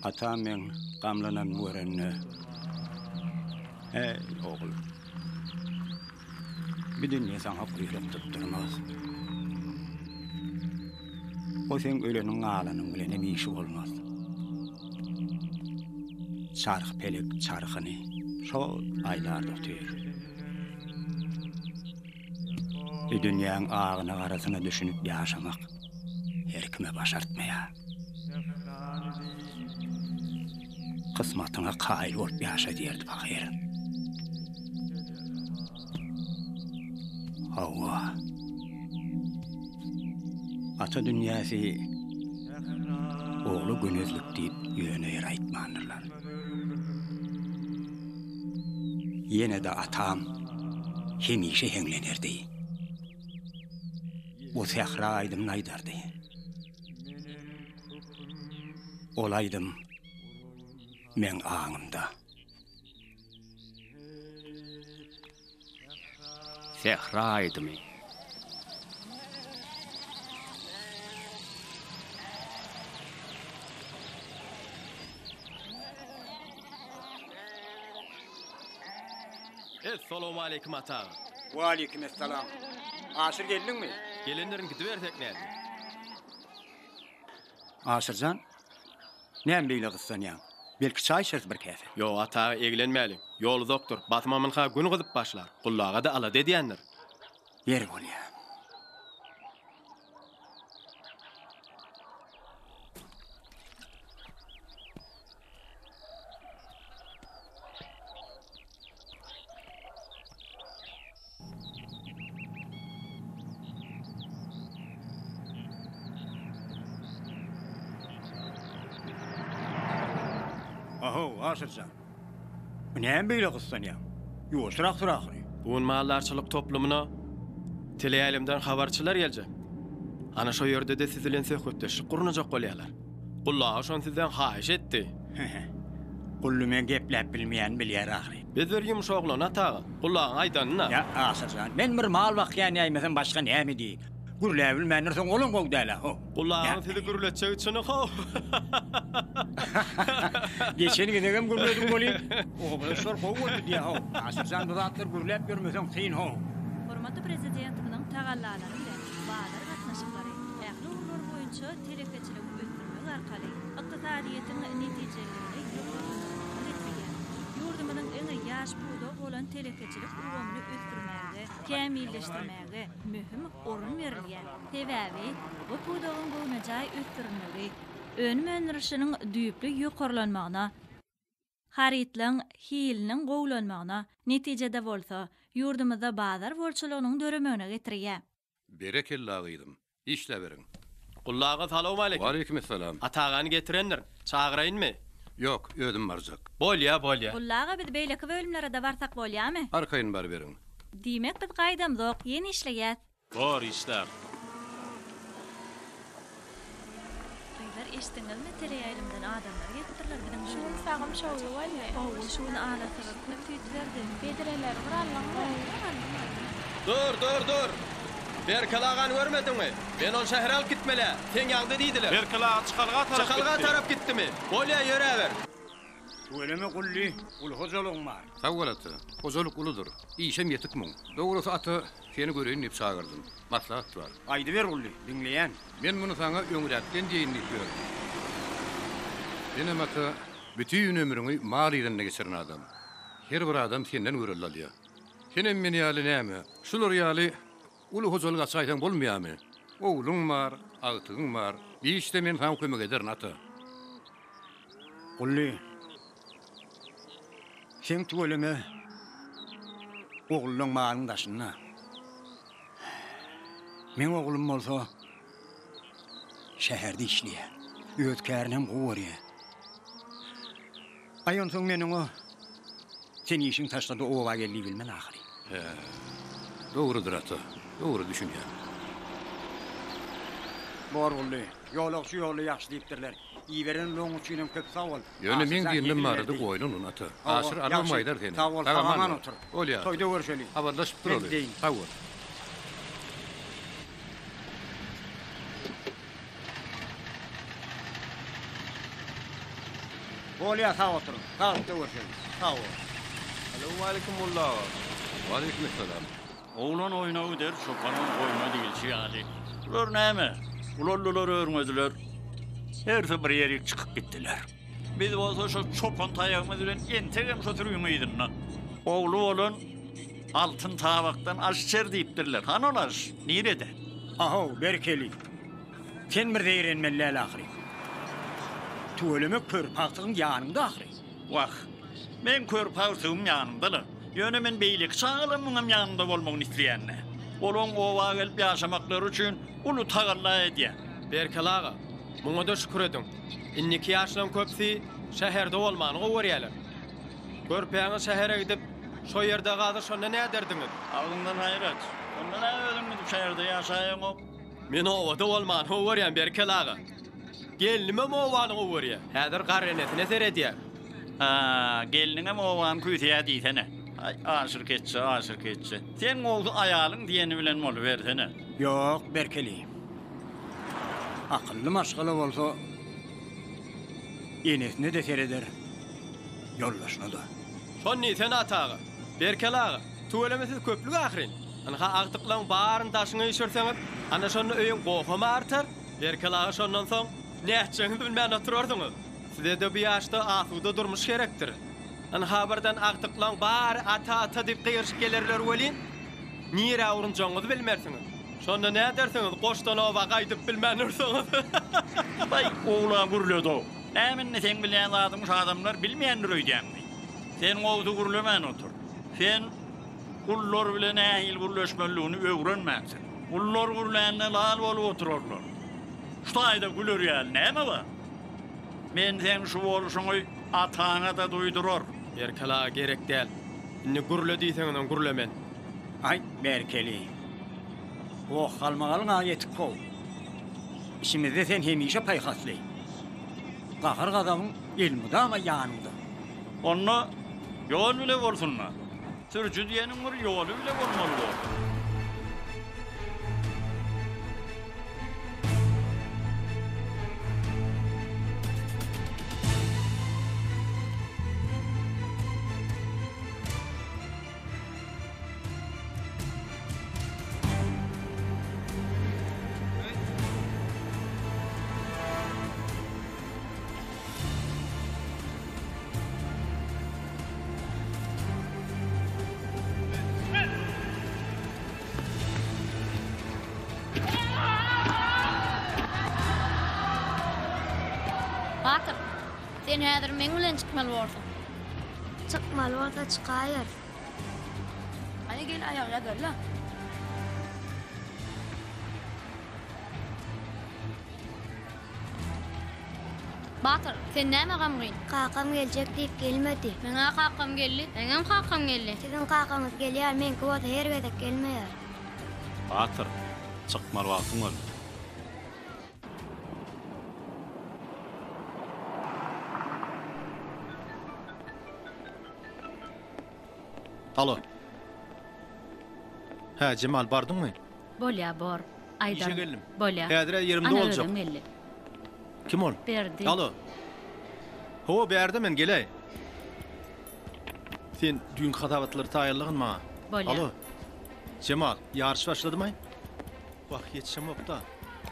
Atam meň gamlananymy görende, Eý, ogul, bu dünýe saňa guýruk tutdurmaz. O seň öleniň galanyň bilenem işi bolmaz. Çarhy-pelek çarhyny şol aýlar otyr. Bu dünýäň agyna-garasyna düşünip ýaşamak her kime başartmaýar. Kysmatyňa kaýyl bolup ýaşa diýerdi pahyr. Hawa. Ata dünýäsi ogla gönezlik diýip ýöne ýere aýtmandyrlar. Ýene-de atam hemişe heňlenerdi. O sähra aýdymyny aýdardy. Ol aýdym meň aňymda. Sähra aýdymy. Essalawmaleýkim ata aga. Waleýkim essalam. Aşyr geldiňmi? Gelendirin gidibersek nädip? Aşyrjan, näme beýle gyssanýaň? Belki çaý içeris bir käse? Ýok, ata aga, eglenmäliň. Ýol uzakdyr. Basymamynka gün gyzyp başlar. Gully aga-da alada edýändir. Ýeri bolýa. Ahow, Aşyrjan. Bu näme beýle gyssanýaň? Ýuwaşrak sür ahyry. Bu gün maldarçylyk toplumyna teleýaýlymdan habarçylar geljek. Ana şo ýerde-de siz bilen söhbetdeşlik gurnajak bolýarlar. Gully aga şony sizden haýyş etdi. Hehe. Gully meň gepläp bilmeýänimi bilýär ahyry. Biz bir ýumuş oglan, ata aga. Gully agaň aýdanyna. Ýa, Aşyr jan, men bir mal bakýan ýaýmasam başga näme diýeýin. Gürläbilmändir soň olam gowy däl-ä, how. Gully agaň sizi gürletjegi çyny, how. Geçen gezegem gürledim welin, obadaşlar gowy boldy diýýär, how. Aşyr jan, bu zatlar gürläp ýörmeseň kyn, how. Hormatly Prezidentimiziň tagallalary bilen bazar gatnaşyklary ähli ugurlar boýunça telekeçiligi ösdürmek arkaly ykdysadyýetiň netijeliligini ýokarlandyrmaga getirýär. Ýurdumyzyň iň ýaş pudagy bolan telekeçilik ulgamyny ösdürmäge, kämilleşdirmäge möhüm orun berilýär. Sebäbi bu pudagyň göwnejaý ösdürilmegi önüm öndürilişiniň düýpli ýokarlanmagyna, harytlaryň hiliniň gowulanmagyna, netijede bolsa, ýurdumyzda bazar bolçulygynyň döremegine getirýär. Berekella gyzym. Işläberiň. Gully aga salowmaleýkim. Waleýkimessalam. Ata agany getirendir. Çagyraýynmy? Ýok, özüm barjak. Bolýa, bolýa. Gully aga biz beýleki bölümlere-de barsak bolýamy? Arkaýyn baryberiň. Diýmek biz gaýdamzok, ýene işleýäs. Bor işler. Gyzlar eşitdiňizmi teleýaýlymdan adamlar gelipdirler biziň Şu gün sagym şowly boldy. Hawa şu gün ala sygyr köp süýt berdi. Bedreleri bir aldyňmy? Hawa aldym aldym. Dur dur dur! Berkeli agany görmediňmi? Men ony şähere alyp gitmel-ä. Seň ýaňda diýdiler. Berkeli aga çykalga tarap gitdi. Çykalga tarap gitdimi? Bolýa ýöräber. Tüweleme Gully, uly hojalygyň bar. Sag bol ata. Hojalyk uludyr. Işem ýetik muň. Dogrusy ata, seni göreýin diýip çagyrdym. Maslahat bar. Aýdyber Gully, diňleýän. Men muny saňa öňräkden diýeýin diýip ýördüm. Senem ata, bütin ömrüňi mal yzynda geçiren adam. Her bir adam senden görelde alýar. Senem men ýaly näme, şular ýaly uly hojalyk açaýsaň bolmaýarmy? Ogluň bar, agtygyň bar. Bir işde men saňa kömek ederin, ata. Gully, seň tüweleme ogullaň malyň daşynda. Meň oglum bolsa şäherde işleýär. Öz kärini hem gowy görýär. Aý onsoň men oňa sen işiňi taşla-da oba gel diýibilmen ahyry. Hä, dogrudyr ata, dogry düşünýän. Bor Gully, ýolagçy ýolda ýagşy diýipdirler. Iberen ulagyň üçinem köp sag bol. Ýöne meň Aşyrjan diýenlem hezil barada berdi. oýlan ony ata. Hawa, Aşyr arman ýagşy. aýdar seni. Sag bol, Sag sag-aman aman otur. Bolýa ata. Toýda görşeli. Habarlaşyp Men duraly. gideýin. Sag bol. Bolýa sag oturyň. Saglykda görşeliň. Sag bol. Salowmaleýkim Molla aga. Waleýkim essalam. Oglan oýna gider, çopanam goýna diýilşi ýaly. Bular näme? Ulaldylar, örňediler. Hersi bir ýerik çykyp gitdiler. Biz bolsa şo çopan taýagymyz bilen entegem şo sürüň yzynda. Ogly bolan altyn tabakdan aş içer diýipdirler. Hany ol aş? Nirede? Ahow, Berkeli. Sen bir zeýrenmeli däl ahyry. Tüweleme körpe agtygyň ýanyňda ahyry. Wah, meň körpe agtygym ýanymda-la. Ýöne men beýleki çagalarymyňam ýanymda bolmagyny isleýän-dä. Olaň oba gelip ýaşamaklary üçin uly tagalla edýän. Berkeli aga, muňa-da şükür ediň. Indiki ýaşlaryň köpüsi şäherde bolmany gowy görýärler. Körpäňiz şähere gidip, şo ýerde galsa şonda näderdiňiz? Agzyňdan haýyr aç. Onda nä özüň gidip şäherde ýaşaýaňok? Men obada bolmany gowy görýän Berkeli aga. Gelnimem obany gowy görýär. Häzir garryenesine seredýär. Hä, gelniňem obany küýseýär diýsene. Aý, Aşyr keçje, Aşyr keçje. Sen gowsy aýalyň diýeni bilen bolubersene. Ýok, Berkeli. Akylly maşgala bolsa, enesine-de sereder, ýoldaşyna-da. Şony diýsene, Ata aga. Berkeli aga, tüweleme siz köplük ahyryn. Ynha agtyklaň baryny daşyňa üýşürseňiz, ana şonda öýüň goham artar. Berkeli aga şondan soň nätjegiňizi bilmän oturarsyňyz. Size-de bu ýaşda asuda durmuş gerekdir. Ynha birden agtyklaň bary ata-ata diýip gygyryşyp gelerler welin, nirä urunjagyňyzy bilmersiňiz. Şonda nädersiňiz, goşdan oba gaýdyp bilmän dursaňyz? Baý, ogla gürledi-ow. Näme indi seň bilýän zadyňy şu adamlar bilmeýändir öýdýäňmi? Sen gowusy gürlemän otur. Sen gullar bilen nähili gürleşmelidigini öwrenmänsiň. Gullar gürlände lal bolup oturarlar. Şu taýda güler ýaly näme bar? Men seň şu bolşuňy ataňa-da duýdurar. Berkeli aga gerek däl. Indi gürle diýseňizem gürlemen. Aý, Berkeli. Goh-galmagalyň-a ýetik how. Işimizde sen hemişe paýhasly. Gahar-gazabyň elmydama ýanyňda. Onda ýol bile bolsun-da. Sürüji diýeniň bir ýoly bile bolmaly bor. Batyr, sen häzir meň bilen çykmaly borsuň. Çykmaly bolsa çykaýarys. Hany gel aýagy ýazaly-la. Batyr, sen näme gamgyn? Kakam geljek diýip gelmedi. Meň-ä kakam geldi. Meňem kakam geldi. Siziň kakaňyz gelýär, meňki bolsa her gezek gelmeýär. Batyr, çykmaly wagtyň boldy. Alo. Hä, Jemal, bardyňmy? Bolýa, bor. Aýdan. Işe geldim. Bolýa. Häzir-ä ýerimde Ana boljak. özem geldi. Kim ol? Berdi. Alo. Hawa, bärde men, geläý. Sen düýnki hasabatlary taýýarlagyn maňa. Bolýa. Alo. Jemal, ýaryş başladymaý? Wah, ýetişemok-da.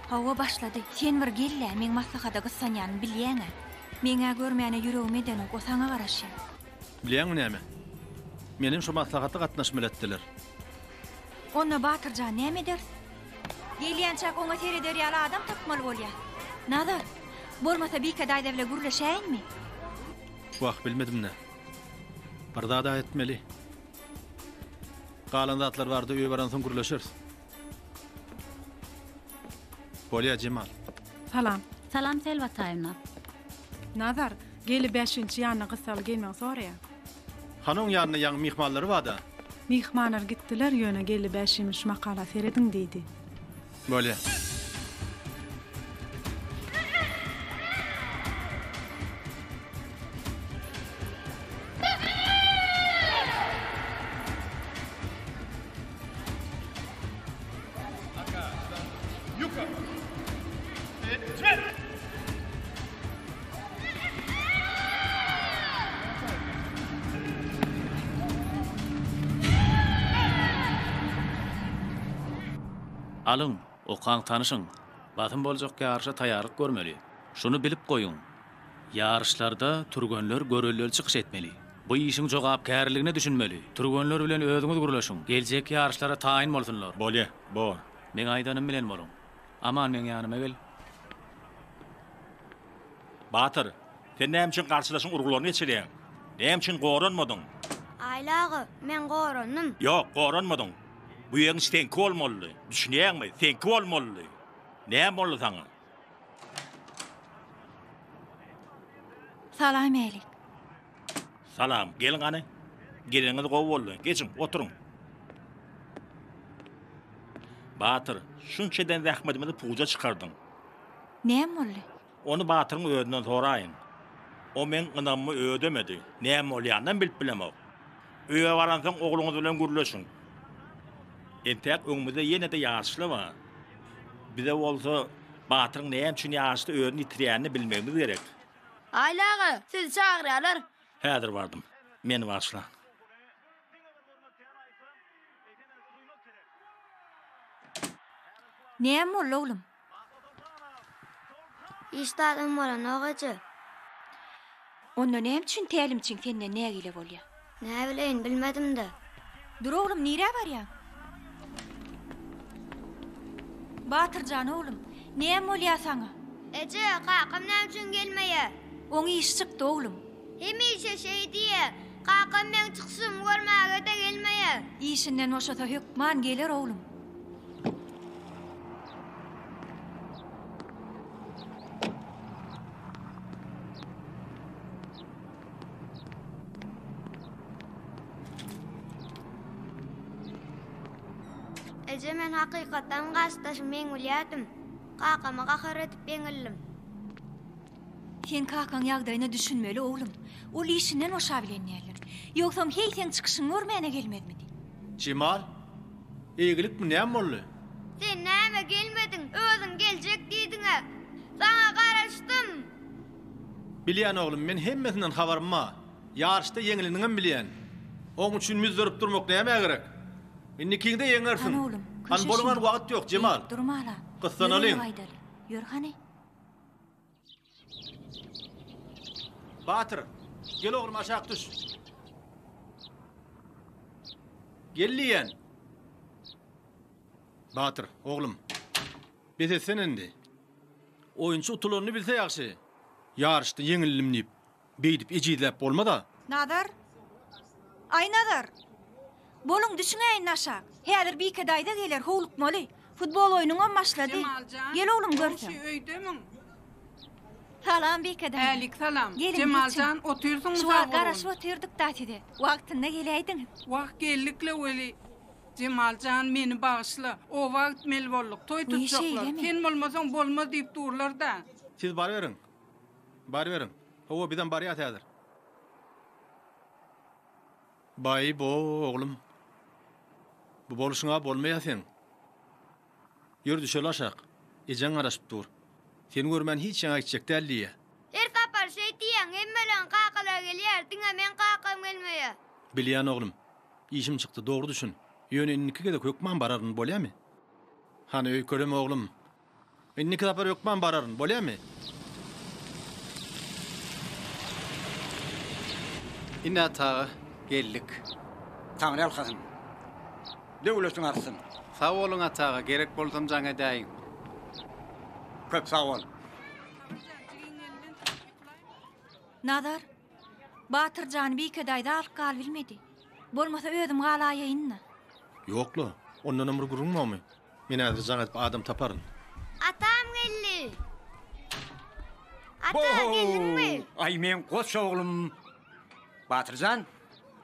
Hawa, başlady. Sen bir gel-le, meň maslahata gyssanýanymy bilýäň-ä. Meň-ä görmäne ýüregim edenok, o saňa garaşýar. Bilýäňmi näme? Menem şo maslahata gatnaşmaly etdiler. Onda Batyr jan näme ederis? Gelýänçäk oňa sereder ýaly adam tapmaly bolýar. Nazar, bolmasa Bike daýza bile gürleşäýinmi? Wah, bilmedim-dä. Bir zad-a etmeli. Galan zatlar barada öýe baransoň gürleşeris. Bolýa, Jemal. Salam. Salam Selbi Ataýewna. Nazar, geli bäşinçi ýanyna gyssaly gelmegiňi soraýar. Hany oň ýanynda ýaňy myhmanlary bada. Myhmanlar gitdiler, ýöne Geldi Bäşimiň şu makala serediň diýdi. Bolýa. Alyň, okaň, tanyşyň. Basym boljak ýaryşa taýýarlyk görmeli. Şuny bilip goýuň. Ýaryşlarda türgenler göreldeli çykyş etmeli. Bu işiň jogapkärliligine düşünmeli. Türgenler bilen özüňiz gürleşiň. Geljekki ýaryşlara taýyn bolsunlar. Bolýa, bor. Meň aýdanym bilen boluň. Aman meň ýanyma gel. Batyr, sen näme üçin garşydaşyň urgularyny geçirýäň? Näme üçin goranmadyň? Aýly aga, men gorandym. Ýok, goranmadyň. Bu ýeňiş seňki bolmalydy. Düşünýäňmi? Seňki bolmalydy. Näme boldy saňa? Salam älik. Salam, geliň hany. Geleniňiz gowy boldy. Geçiň, oturyň. Batyr, şunça eden zähmetimizi puja çykardyň. Näme boldy? Ony Batyryň özünden soraýyň. O meň ynamymy ödemedi. Näme bolýanynam bilip bilemok. Öýe baransoň ogluňyz bilen gürleşiň. Entäk öňümizde ýene-de ýaryşlar bar. Bize bolsa Batyryň näme üçin ýaryşda özüni ýitirýänini bilmegimiz gerek. Aýly aga, sizi çagyrýarlar. Häzir bardym. Meni bagyşlaň. Näme boldy, oglum? Hiç zadam bolanok eje. Onda näme üçin tälimçiň senden nägile bolýa? Näbileýin, bilmedim-dä. Dur oglum, nirä barýaň? Batyr jan oglum, näme bolýa saňa? Eje, kakam näme üçin gelmeýä? Oň işi çykdy oglum. Hemişe şeý diýýä. Kakam meň çykyşymy görmäge-de gelmeýä. Işinden boşasa hökman geler oglum. Eje men hakykatdan garşydaşymy ýeňilýärdim. Kakama gahar edip ýeňildim. Sen kakaň ýagdaýyna düşünmeli oglum. Ol işinden boşabilen däldir. Ýogsam heý seň çykyşyňy görmäne gelmezmidi. Jemal, eýgilikmi näme boldy? Sen näme gelmediň, özüň geljek diýdiňä. Saňa garaşdym. Bilýän oglum, men hemmesinden habarym bar. Ýaryşda ýeňileniňem bilýän. Oň üçin müzzerip durmak nämä gerek? Indikiňde ýeňersiň. Hany oglum, Hany boluňan köşeşiň. wagt ýok, Jemal. Beýdip durmala. Ýör Gyssanalyň. öýe gaýdaly. Ýör hany. Batyr, gel oglum aşak düş. Gel diýýän. Batyr, oglum. Bes etsene indi. Oýunçy utulanyny bilse ýagşy. Ýaryşda ýeňildim diýip, beýdip ejizläp bolmaz-a. Nazar! Aý Nazar! Boluň, düşüň-ä indi aşak. Häzir Bike daýza geler, howlukmaly. Futbol oýnuňam başlady. Jemal jan, Gel oglum goňşy görseň. öýdemiň? Salam Bike daýza. Älik salam. Geliň, Jemal geçiň. jan, otyrsyňmy Şu wagt sag garaşyp bolun. otyrdyk-da size. Wagtynda geläýdiňiz. Wah, geldik-le weli. Jemal jan, meni bagyşla. Oba gitmeli bolduk. Toý Wiý, tutjaklar. şeýlemi? Sen bolmasaň bolmaz diýip durlar-da. Siz baryberiň. Baryberiň. Hawa, bizem barýas häzir. Baý-bo, oglum. Bu bolşuň-a bolmaýa seň. Ýör düşeli aşak. Ejeň garaşyp dur. Seni görmän hiç ýaňa gitjek däl diýýä. Her sapar şeý diýýäň, hemmeleň kakalary gelýär, diňe meň kakam gelmeýär. Bilýän oglum. Işim çykdy, dogry düşün. Ýöne indiki gezek hökman bararyn, bolýamy? Hany öýkeleme oglum. Indiki sapar hökman bararyn, bolýamy? Ine ata aga, geldik. Taňry ýalkasyn. Döwletiň artsyn. Sag boluň ata aga, gerek bolsam jaň edäýiň. Köp sag bol. Nazar, Batyr jany Bike daýza alyp galybilmedi. Bolmasa özüm galaýaýyn-da. Ýok-la, ondanam bir gürrüň bormy? Men häzir jaň edip adam taparyn. Atam geldi. Ata, geldiňmi? Aý meň goç oglum. Batyr jan,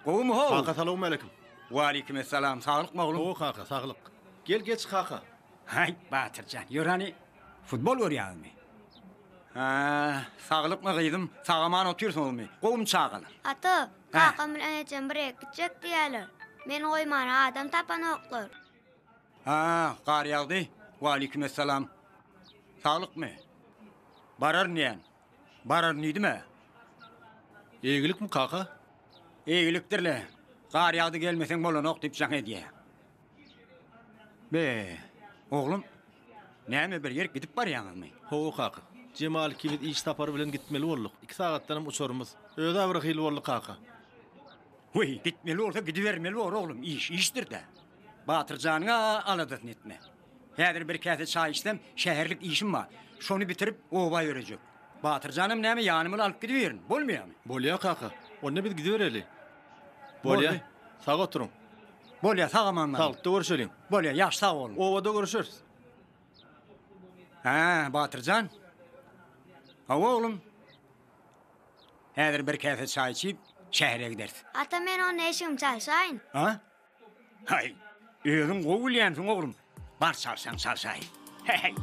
gowumy how? Kaka salowmaleýkim. Waleýkimessalam, saglykmy oglum? Gowy kaka, saglyk. Gel geç kaka. Haý, Batyr jan, ýör hany, futbol görýäňizmi? Hä, saglykmy gyzym, sag-aman otyrsyňyzmy? Gowumy çagalar? Ata, kakam bilen ejem bir ýere gitjek diýýärler. Meni goýmana adam tapanoklar. Hä, gar ýagdy. Waleýkimessalam. Saglykmy? Bararyn diýýän. Bararyn diýdim-ä. Eýgilikmi, kaka? Eýgilikdir-le. Gar ýagdy gelmeseň bolanok diýip jaň edýä. Be. Oglum, näme bir ýerik gidip barýaňyzmy? Hawa kaka. Jemal ikimiz iş sapary bilen gitmeli bolduk. Iki sagatdanam uçarymyz. Öz-ä bir hili boldy kaka. Weý, gitmeli bolsa gidibermeli bor oglum, iş işdir-dä. Batyr janyň-a aladasyny etme. Häzir bir käse çaý içsem, şäherlik işim bar. Şony bitirip, oba ýörejek. Batyr janam näme ýanymyla alyp gidiberin, bolmaýamy? Bolýa kaka. Onda biz gidibereli. Bolýa. Sag oturyň. Bolýa, sag aman baryň. Saglykda görüşeliň. Bolýa, ýagşy sag boluň. Obada görüşeris. Hä, Batyr jan. Hawa, oglum. Häzir bir käse çaý içip, şähere gideris. Ata, men onda eşigimi çalşaýyn. A? Haý, özüň gowy bilýänsiň, oglum. Bar çalşaň çalşaý. He-heý.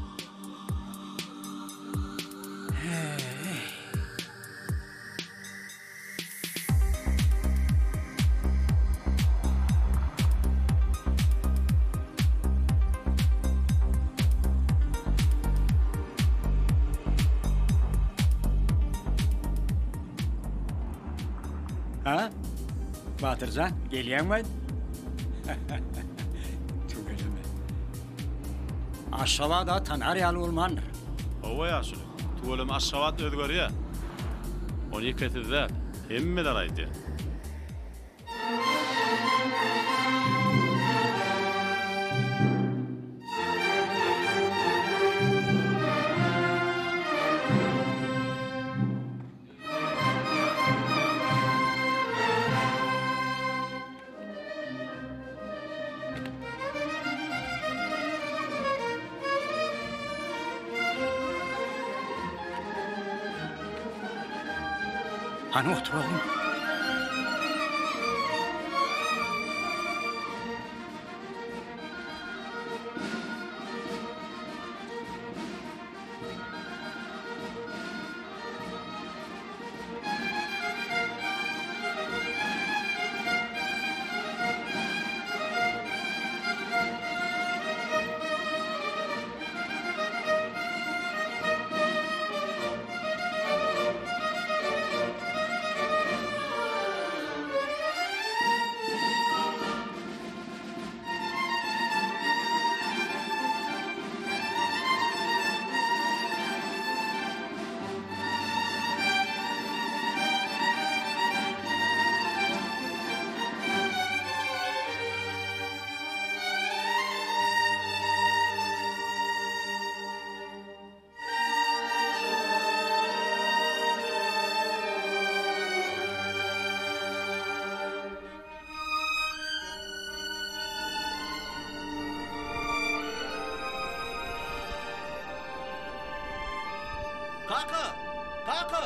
Ha? Batyrjan, gelýäňmi? Tüweleme. Aşgabat-a tanar ýaly bolmandyr. Hawa ýaşuly, tüweleme Aşgabat özgerýär. Ony ýeke siz däl, hemmeler aýdýar. Hany otur oglum. Kaka! Kaka!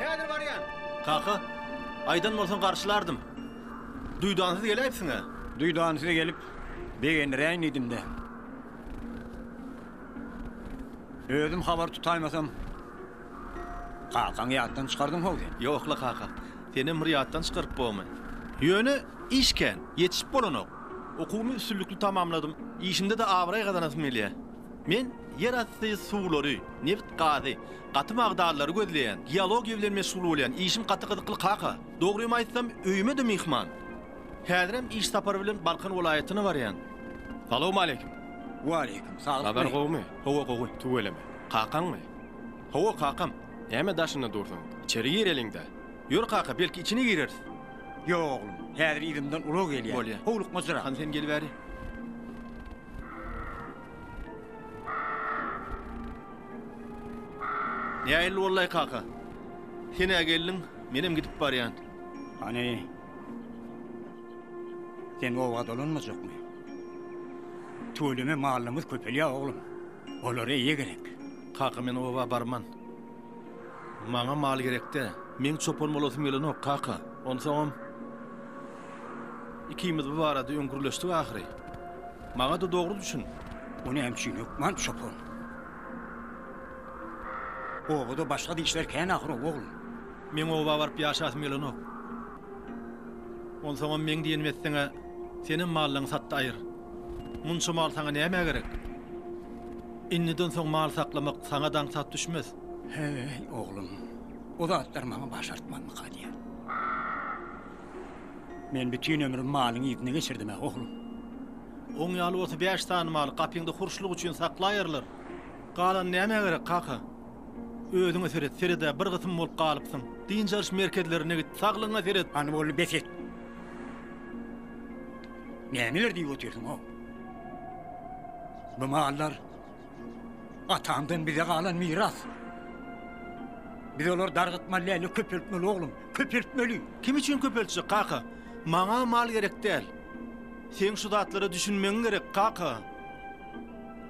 Häzir barýan. Kaka, aýdan bolsaň garşylardym. Duýdansyz geläýipsiň-ä. Duýdansyz gelip, begendiräýin diýdim-de. Özüm habar tutaýmasam, kakaňy ýatdan çykardyň how sen. Ýok-la kaka, senem bir ýatdan çykaryp bormy? Ýöne iş kän, ýetişip bolanok. Okuwymy üstünlikli tamamladym, işimde-de abraý gazanasym gelýär. Men ýerasty suwlary, nebit-gazy, gaty magdanlary gözleýän, geologiýa bilen meşgul bolýan, işim gaty gyzykly kaka. Dogrymy aýtsam, öýüme-de myhman. Häzirem iş sapary bilen Balkan welaýatyna barýan. Salowmaleýkim. Waleýkim, saglykmy? Nazar gowumy? Hawa, gowy. Tüweleme. Kakaňmy? Hawa, kakam. Näme daşynda dursuň? Içeri gireliň-dä. Ýör kaka, belki içine gireris. Ýok oglum, häzir yzymdan ulag gelýär. Bolýa. Howlukmajyrak. Hany sen gel bäri. Nähili boldy-aý kaka? Sen-ä geldiň, menem gidip barýan. Hany, sen oba dolanmajakmy? Tüweleme mallarymyz köpelýär oglum. Olara eýe gerek. Kaka men oba barman. Maňa mal gerekdä. Meň çopan bolasym gelenok kaka. Onsoňam ikimiz bu barada öň gürleşdik ahyry. Maňa-da dogry düşün. O näme üçin hökman çopan? Obada başga-da işler kän ahyry oglum. Meň oba baryp ýaşasym gelenok. Onsoňam meň diýenimi etseň-ä, senem mallaňy sat-da aýyr. Munça mal saňa nämä gerek? Indiden soň mal saklamak saňa-da aňsat düşmez. Heý, oglum, o zatlar maňa başartmazmyka diýýän. Men bütin ömrümi malyň yzynda geçirdim-ä, oglum. Oň ýaly bolsa bäş sany maly gapyňda hurşluk üçin saklaýarlar. Galany nämä gerek, kaka? Özüňe seret, sered-ä, bir gysym bolup galypsyň. Dynç alyş merkezlerine git, saglygyňa seret. Hany boldy, bes et. Nämeler diýip otyrsyň-ow? Bu mallar atamdan bize galan miras. Biz olary dargytmaly däl-de, köpeltmeli, oglum, köpeltmeli. Kim üçin köpeltjek, kaka? Maňa mal gerek däl. Seň şu zatlara düşünmegiň gerek, kaka.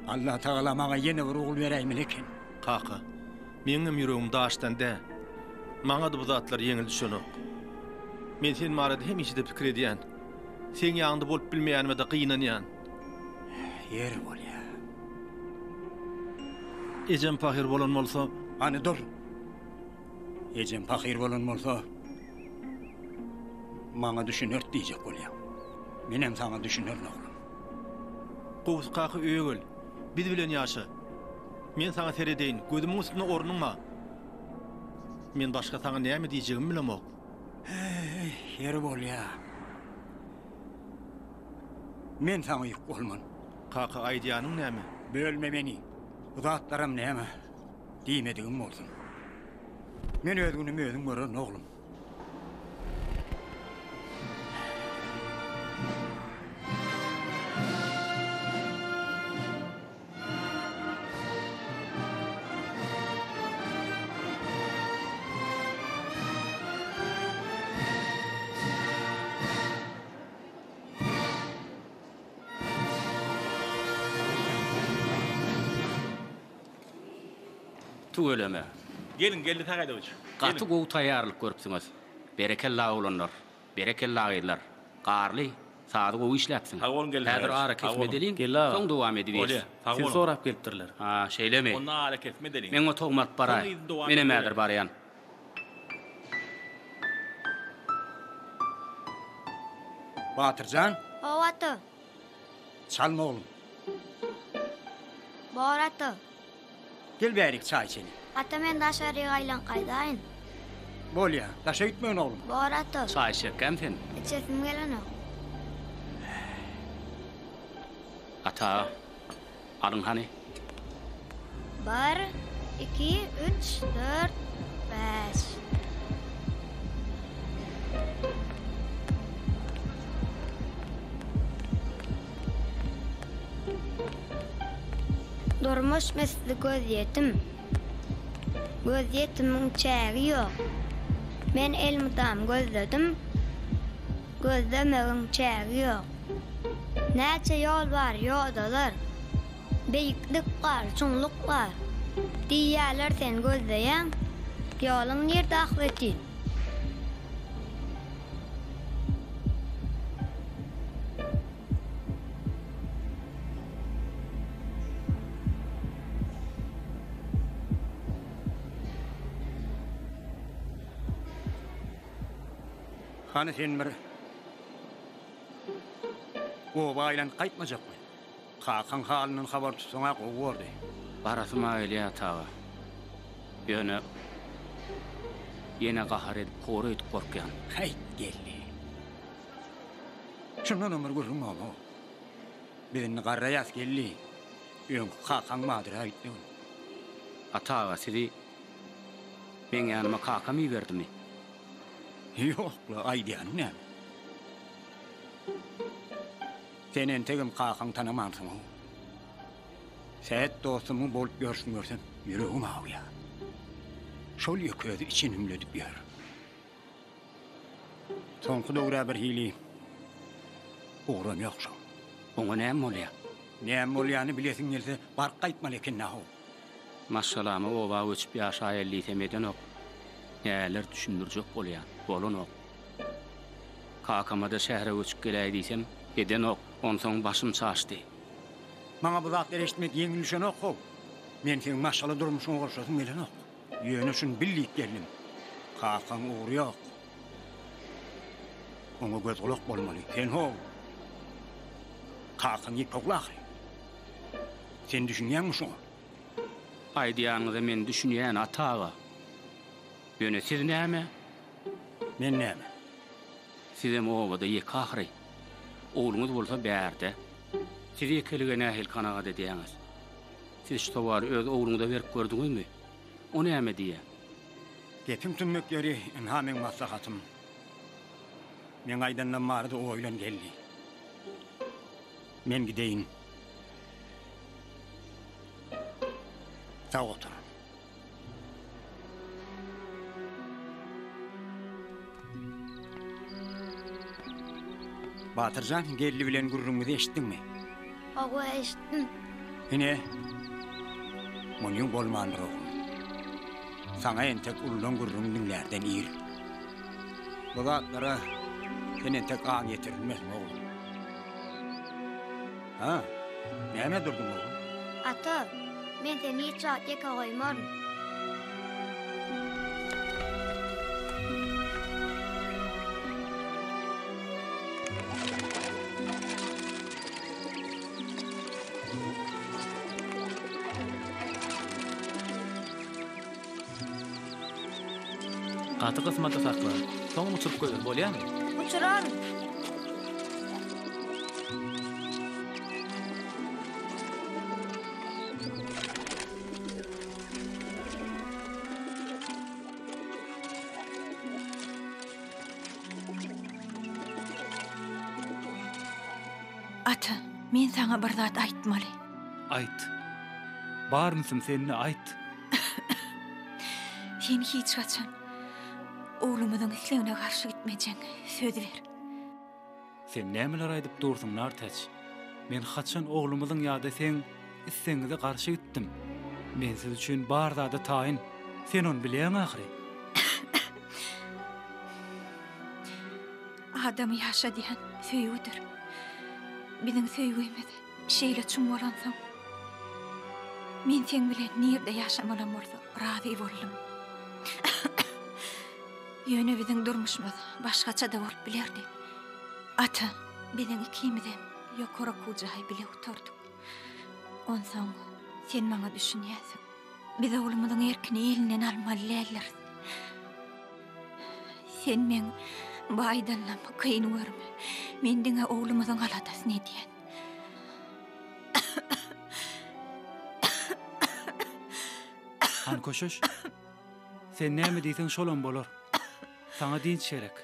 Allatagala maňa ýene bir ogul beräýmeli eken. Kaka, meňňem ýüregim daşdan dä. Maňa-da bu zatlar ýeňil düşenok. Men sen barada hemişe-de pikir edýän. Seň ýanyňda bolup bilmeýänime-de gynanýan. Ýeri bolýa. Ejem pahyr bolan bolsa. Hany dur. Ejem pahyr bolan bolsa, maňa düşünert diýjek bolýaň. Menem saňa düşünerin oglum. Gowusy kaka öýe gel. Biz bilen ýaşa. Men saňa seredeýin, gözümiň üstünde ornuň bar. Men başga saňa näme diýjegimi bilemok. Heý, ýeri bolýa. Men saňa ýük bolman. Kaka, aýdýanyň näme? Bölme meni. Bu zatlaram näme? Diýmedigim bolsun. Men öz günümi özüm görerin, oglum. Tüweleme. Geliň Geldi Sagaýdowiç. Gaty gowy taýýarlyk görüpsiňiz. Berekella oglanlar. Berekella gyzlar. Garly, sazy gowy işläpsiň. Sag boluň Geldi Häzir Sagaýdowiç. ara Sag kesme boluň. edeliň, Geldi aga. soň dowam edibiris. Bolýa, sag Sizi boluň. sorap gelipdirler. Ha, şeýlemi? Onda ara kesme edeliň. Meň otagyma alyp Soň baraý. yzyny dowam Menem häzir etdireris. barýan. Batyr jan. Hawa ata. Çalma oglum. Bor ata. Gel bärik çaý içeli. Ata men daşaryk aýlanyp gaýdaýyn. Bolýa, daşa gitmegin oglum. Bor ata. Çaý içjekkäm sen? Içesim gelenok. Ata, alyň hany. Bir, iki, üç, dört, bäş. Durmuş misli gözýetim. Gözýetimiň çägi ýok. Men elmydam gözledim. Gözlemegiň çägi ýok. Näçe ýol bar, ýodalar. Beýiklik bar, çuňluk bar. Diýýärler sen gözleýäň. Ýoluň nirde ahbetin? Hany sen bir oba aýlanyp gaýtmajakmy? Kakaň halyndan habar tutsaň-a gowy bordy. Barasym-a gelýär ata aga. Ýöne ýene gahar edip kowar öýdüp gorkýan. Häýt, geldi. Şundanam bir gürrüň barmy? Biz indi garraýas, geldi. Öňki kakaň bardyr-a öýtmegin. Ata aga, sizi meň ýanyma kakam iberdimi? Ýok-la, aýdýanyň näme? Sen entegem kakaňy tanamansyň-ow. Sähet dostumyň bolup ýörşüni görsem, ýüregim awýar. Şol ýeke özi içini hümledip ýör. Soňky döwür-ä birhili ugram ýok şoň. Oňa näme bolýar? Näme bolýany bilesiň gelse, baryp gaýtmaly eken-dä-how. Maşgalama oba göçüp ýaşaýaly diýsem edenok. Näler düşündirjek bolýan, bolanok. Kakama-da şähere göçüp geläý diýsem, edenok. Onsoň başym çaşdy. Maňa bu zatlary eşitmek ýeňil düşenok-how. Men seň maşgala durmuşyňa goşasym gelenok. Ýöne şuny bil diýip geldim. Kakaň ugry ýok. Oňa göz-gulak bolmaly. Sen-how, kakaň ýeke ogly ahyry. Sen düşünýäňmi şuňa? Aýdýanyňyza men düşünýän, ata aga. Ýöne siz näme? Men näme? Sizem obada ýeke ahyry. Ogluňyz bolsa bärde. Siz ýekelige nähili kanagat edýäňiz? Siz şu sowaly öz ogluňyza berip gördüňizmi? O näme diýýär? Gepiň tümmek ýeri, ynha meň maslahatym. Meň aýdanlam barada oýlan geldi. Men gideýin. Sag otur. Batyrjan, Geldi bilen gürrüňimizi eşitdiňmi? Hawa, eşitdim. Ine, munyň bolmandyr oglum. Saňa entek uludan gürrüň diňlärden ir. Bu zatlara sen entek aň ýetirilmesiň oglum. Ha, nämä durduň oglum? Ata, men seni hiç wagt ýeke goýmaryn. Gaty gysmada sakla. Soňam uçuryp goýber, bolýamy? Uçuraryn. Ata, men saňa bir zat aýtmaly. Aýt. Bar ünsüm sende, aýt. Sen hiç haçan oglumyzyň islegine garşy gitmejegňe söz ber. Sen nämeler aýdyp dursuň, Nartäç? Men haçan oglumyzyň ýa-da seň islegiňize garşy gitdim? Men siz üçin bar zada taýyn. Sen ony bilýäň ahyry. Adamy ýaşadýan söýgüdir. Biziň söýgimiz şeýle çuň bolansoň, men seň bilen nirde ýaşamalam bolsa razy boldum. Ýöne biziň durmuşymyz başgaça-da bolup bilerdi. Ata, biziň ikimizem ýokary okuw jaýy bile gutardyk. Onsoň sen maňa düşünýänsiň. Biz oglumyzyň erkini elinden almaly däldiris. Sen meň bu aýdanlarymy kyn görme. Men diňe oglumyzyň aladasyny edýän. Han köşeş. Sen näme diýseň şolam bolar. Saňa dynç gerek.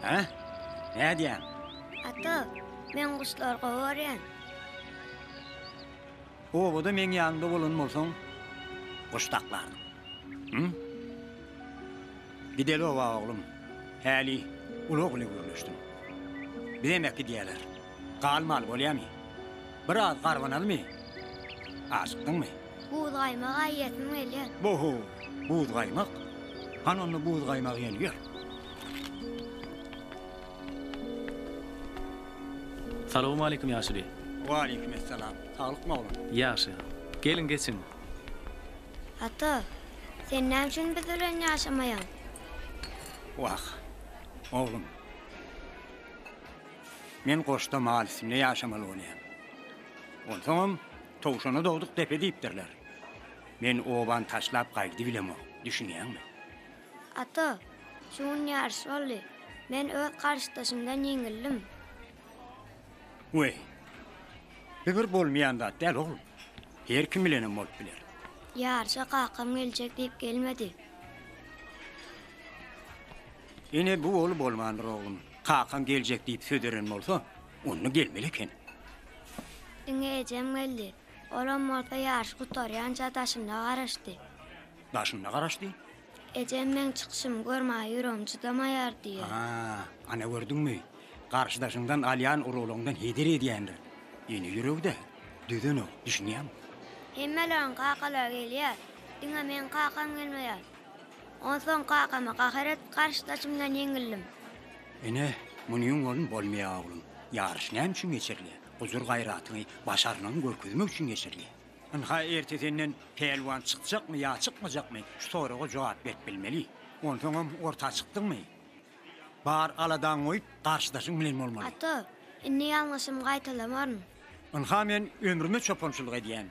Hä? Nädýäň? Ata, men guşlary gowy görýän. Obada meň ýanymda bolan bolsaň, guş saklardyň. Hü? Gideli oba oglum. Häli ulag ile gürleşdim. Bizem äkidýäler. Galmaly bolýamy? Biraz garbanalymy? Ajykdyňmy? Buz gaýmak iýesim gelýär. Bo-ho, buz gaýmak? Hany onda buz gaýmak iýeli ýör. Salowmaleýkim ýaşuly. Waleýkim essalam. Saglykmy oglum? Ýagşy. Geliň geçiň. Ata, sen näme üçin biz bilen ýaşamaýaň? Wah, oglum. Men goşda mal üstünde ýaşamaly bolýan. Onsoňam towşana dogduk depe diýipdirler. Men obany taşlap gaýdybilemok, düşünýäňmi? Ata, şu gün ýaryş boldy. Men öz garşydaşymdan ýeňildim. Weý, bu bir bolmaýan zat däl, oglum. Her kim bilenem bolup biler. Ýaryşa kakam geljek diýip gelmedi. Ine, bu bolup bolmandyr, oglum. Kakaň geljek diýip söz beren bolsa, onda gelmeli eken. Diňe ejem geldi. Olam bolsa ýaryş gutarýança daşynda garaşdy. Daşynda garaşdy? Ejem meň çykyşymy görmäge ýüregim çydamaýar diýýär. Ha, ana gördüňmi? Garşydaşyňdan alýan uruglaňdan heder edýändir. Ene ýüregi-dä, dözenok, düşünýäňmi? Hemmeleriň kakalary gelýär, diňe meň kakam gelmeýär. Onsoň kakama gahar edip garşydaşymdan ýeňildim. Ene, munyň bolun bolmaýar oglum. Ýaryş näme üçin geçirilýär? Gujur-gaýratyňy, başarnygyňy görkezmek üçin geçirilýär. Ynha erte senden pälwan çykjakmy ýa çykmajakmy şu soraga jogap berip bilmeli. Onsoňam orta çykdyňmy? Bar aladaňy goýup garşydaşyň bilen bolmaly. Ata, Indi ýalňyşymy gaýtalamaryn. Ynha men ömrüme çopançylyk edýän.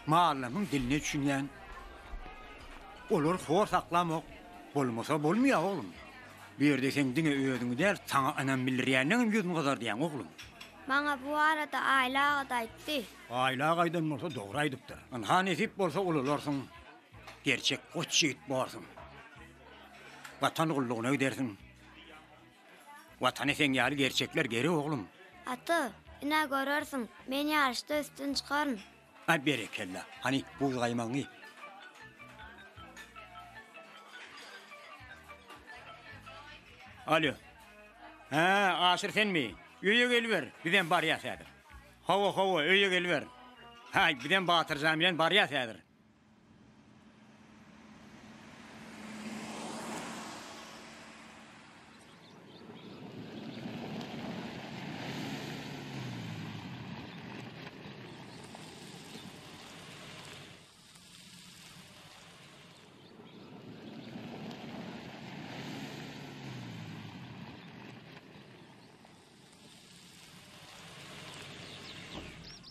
Mallarymyň diline düşünýän. Olary hor saklamok. Bolmasa bolmaýar oglum. Bu ýerde seň diňe özüňi däl, saňa ynam bildirýänleňem ýüzüni gyzardýaň oglum. Maňa bu barada Aýly aga-da aýtdy. Aýly aga aýdan bolsa dogry aýdypdyr. Ynha nesip bolsa ulalarsyň. Gerçek goç ýigit borsuň. Watan gullugyna gidersiň. Watana seň ýaly gerçekler gerek oglum. Ata, ine görersiň, men ýaryşda üstün çykaryn. Aý berekella. Hany buz gaýmagyňy. Alýo. Hä, Aşyr senmi? Öýe geliber, bizem barýas häzir. Hawa, hawa, öýe geliber. Haý, bizem Batyrjan bilen barýas häzir.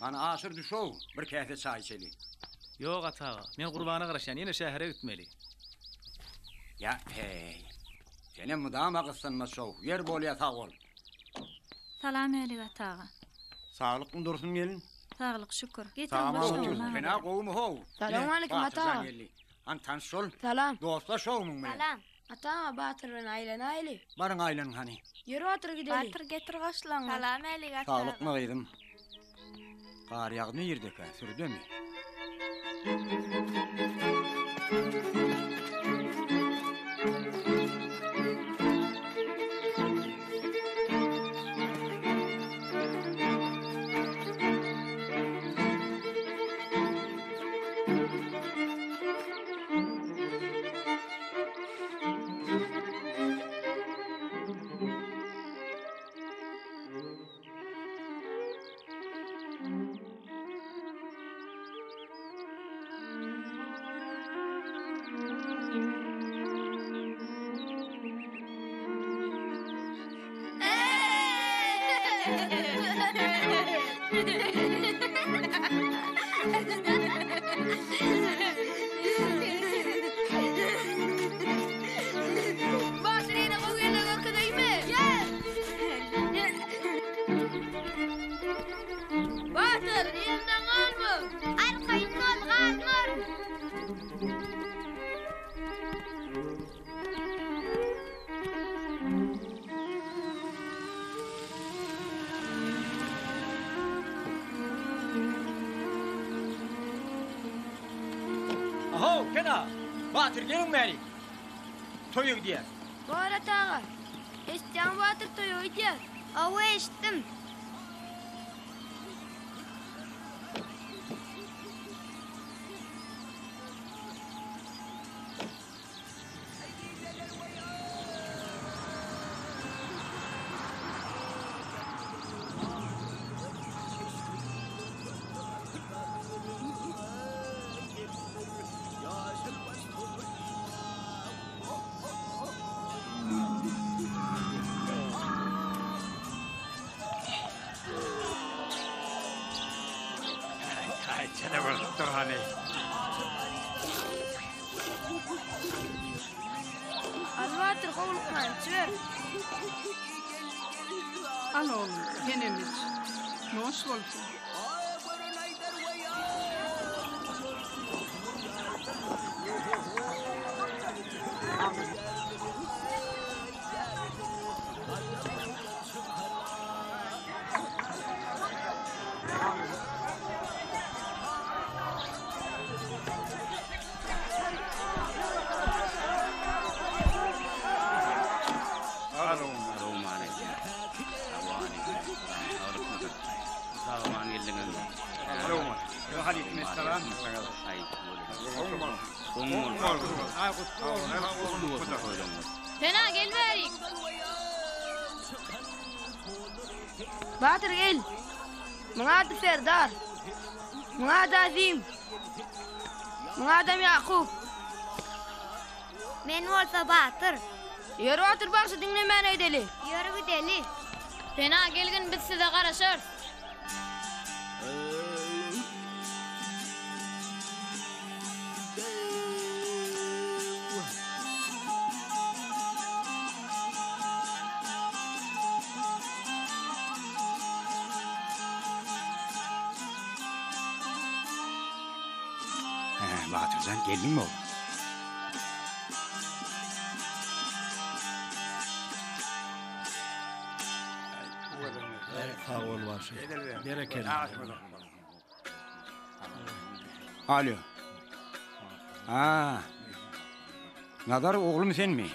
Hany Aşyr düşow, bir käse çaý içeli. Ýok Ata aga, men Gurbana garaşýan, ýene şähere gitmeli. Ýa, heý. Senem mydama gyssanmaç-ow. Ýer bolýa sag bol. Salam älik Ata aga. Saglykmy Dursun gelin? Saglyk şükür. Getiriň goşlaryňy maňa. Sen-ä gowumy how? Salowmaleýkim Ata aga. Hany tanyş bol. Salam. Dostlaş how muň bilen. Salam. Ata aga Batyr bilen aýlanaýly. Baryň aýlanyň hany. Ýör Batyr gideli. Batyr getir goşlaryňy. Salam älik Ata aga. Saglykmy gyzym? Gar ýagdy nirdekä, sürüdemi? Batyr ýene gowy ýerler görkezeýinmi? Batyr, ýerinden galma! Arkaýyn bol, galmaryn! Ahow, Pena! Batyr, geliň bärik! Toýa gidýäs. Bor, ata aga. Eşitýäňmi, Batyr, toýa gidýäs. Hawa, eşitdim. Al Batyr howlukman içiber. Al oglum, senem iç. Noş bolsun. Pena gel bärik. Batyr gel. Muň ady Serdar. Muň ady Azim. Muň adam Ýakup. Men bolsa Batyr. Ýör Batyr bagşy diňlemän gideli. Ýör gideli. Pena gelgin biz size garaşarys. Hä, Batyrjan geldiňmi oglum? Sag bol bagşy. Berekella. Alo. Ha. Nazar oglum senmi?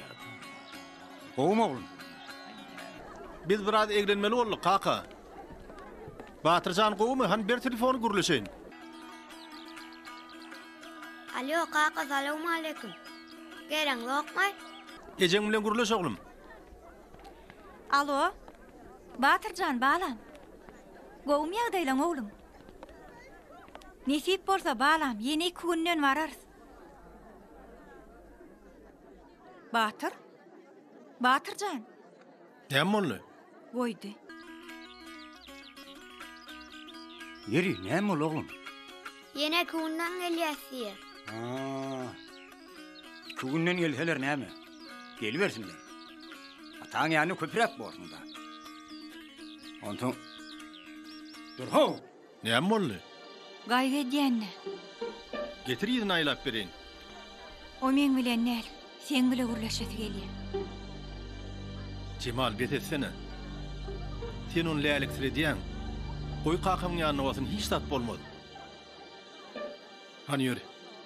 Gowumy oglum? Biz biraz eglenmeli bolduk kaka. Batyrjan gowumy? Hany ber telefony gürleşeýin. Alo kaka salowmaleýkim. Geleňzokmy? Ejeň bilen gürleş oglum. Alo. Batyrjan balam. Gowumy ýagdaýlaň oglum? Nesip bolsa balam ýene iki günden bararys. Batyr? Batyrjan! Näme boldy? Goýdy. Ýeri, näme boldy oglum? Ýene iki günden gelýäs diýýär. Ha. Iki günden gelseler näme? Gelibersinler. Ataň ýanynda köpräk borsuň-da. Onsoň Dur how! Näme boldy? Gaýgy edýän-dä. Getir yzyna aýlap bereýin. O meň bilen däl, seň bile gürleşesi gelýär. Jemal, bes etsene. Sen ony läliksiredýäň. Goý kakamyň ýanynda bolsun, hiç zat bolmaz. Hany ýör,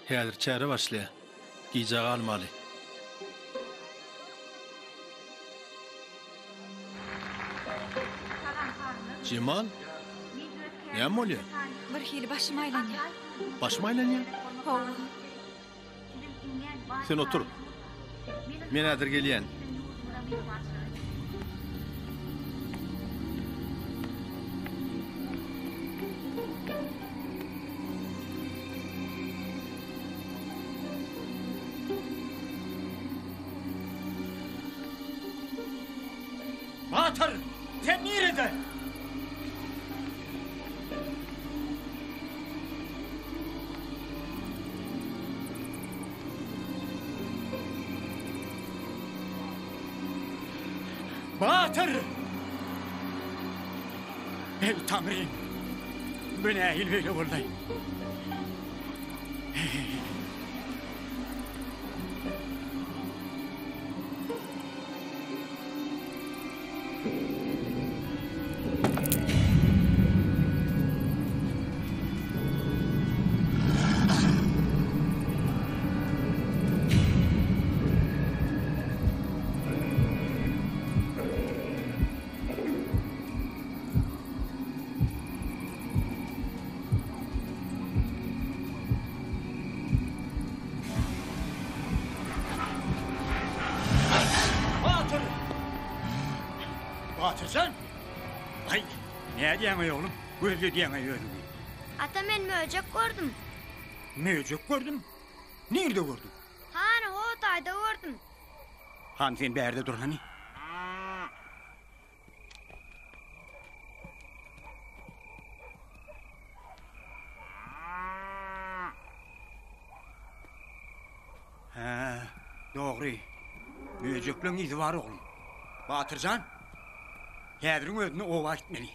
häzir çäre başlaýar. Gijä galmaly. Jemal, näme bolýar? Birhili başym aýlanýar. Başym aýlanýar? Hawa. Sen otur. Men häzir gelýän. Batyr, sen nirede? Batyr! Eý, Taňrym! Bu nähili beýle boldy? Batyr! Batyr sen! Aý, nädýäň-eý oglum? Gözledýäň-eý özüňi. Ata men möjek gördüm. Möjek gördüm? Nirde gördüň? Hany, ho taýda gördüm. Hany sen bärde dur hany. Hä, dogry. Möjekleň yzy bar oglum. Batyrjan, häziriň özünde oba gitmeli.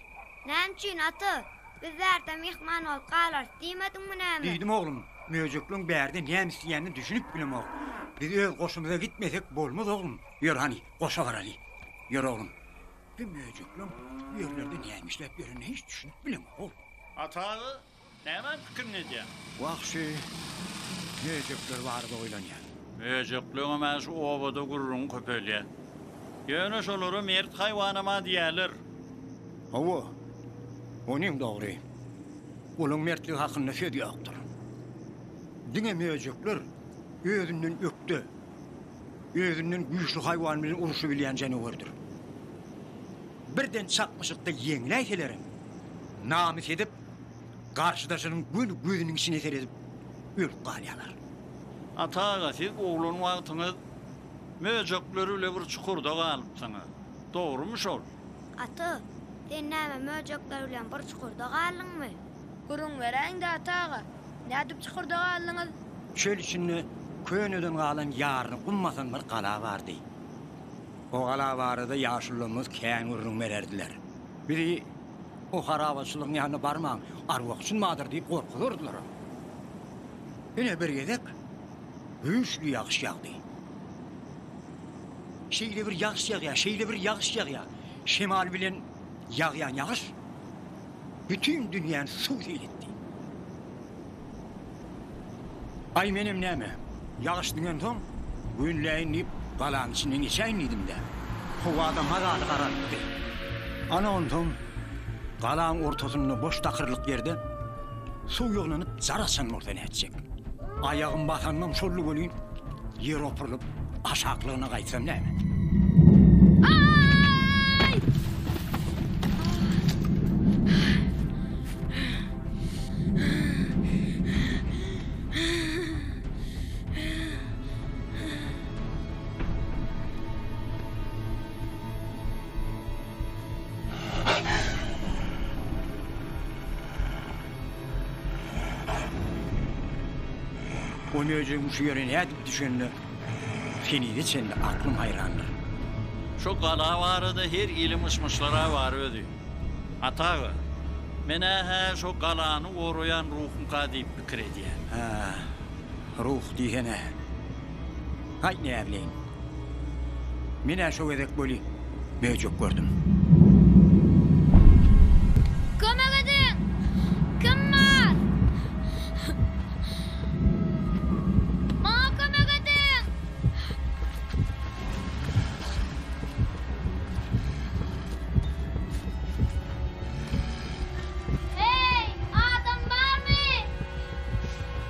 Näme üçin, ata? Biz bärde myhman bolup galarys diýmediňmi näme? Diýdim oglum. Möjekleň bärde näme isleýänine düşünip bilemok. Biz öz goşumyza gitmesek bolmaz oglum. Ýör hany, goşa baraly. Ýör oglum. Bu möjekleň bu ýerlerde näme işläp ýörenine hiç düşünip bilemok. Ata aga, nämäň pikirini edýäň? Wah şu möjekler barada oýlanýan. Möjekleňem-ä şu obada gürrüňi köpelýär. Ýöne şolara mert haýwanam-a diýýärler. Hawa, onyň dogry. Olaň mertligi hakynda söz ýokdur. Diňe möjekler özünden ökde, özünden güýçli haýwan bilen urşubilýän janawerdir. Birden çaknyşykda ýeňläýselerem, namys edip, garşydaşynyň göni gözüniň içine seredip ölüp galýarlar. Ata aga, siz oglan wagtyňyz möjekler bile bir çukurda galypsyňyz. Dogrumy şol? Ata, sen näme möjekler bilen bir çukurda galdyňmy? Gürrüň beräýiň-dä, ata aga, nädip çukurda galdyňyz? Çöl içinde köneden galan ýaryny gum basan bir gala bardy. O gala barada ýaşulularymyz kän gürrüň bererdiler. Bizi o harabaçylygyň ýanyna barmaň, arwah-jyn bardyr diýip gorkuzardylaram. Ine bir gezek güýçli ýagyş ýagdy. Şeýle bir ýagyş ýagýar, şeýle bir ýagyş ýagýar. Şemal bilen ýagýan ýagyş bütin dünýäni suw sil etdi. Aý menem näme, ýagyş diňensoň güýnläýin diýip galanyň içinden geçäýin diýdim-dä. Howa-da mazaly garalypdy. Ana onsoň galaň ortasynda boş takyrlyk ýerde suw ýygnanyp jar açan bolsa nätjek. Aýagym basanynam şoldy welin, ýer opurylyp aşaklygyna gaýtsam näme? O möjegiň şu ýere nädip düşenine henize çenli aklym haýrandyr. Şu gala barada her hili myş-myşlar-a bar özi. Ata aga, men-ä-hä şo galany goraýan ruhumka diýip pikir edýän. Hä, ruh diýsene. Haý, näbileýin. Men-ä şo gezek weli möjek gördüm. Kömek ediň! Kim bar? Maňa kömek ediň! Heý, adam barmy?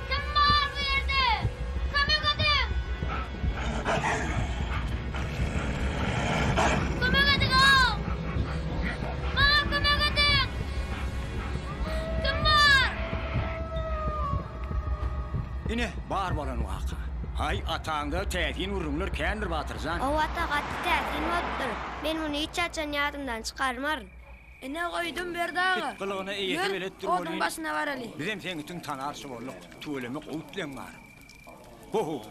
Kim bar bu ýerde? Kömek ediň! Kömek ediň-ow! Maňa kömek ediň! Kim bar? Ine, bar bolan waka. Haý, ataňda täsin gürrüňler kändir, Batyr jan. Hawa ata, gaty täsin bolupdyr. Men muny hiç haçan ýadymdan çykarmaryn. Ine goýdum Berdi aga. It gylygyna eýesi Ýör, beletdir oduň welin, başyna baraly. bizem seň itiň tanarçy bolduk. Tüweleme gowy itleň bar. Ho-ho,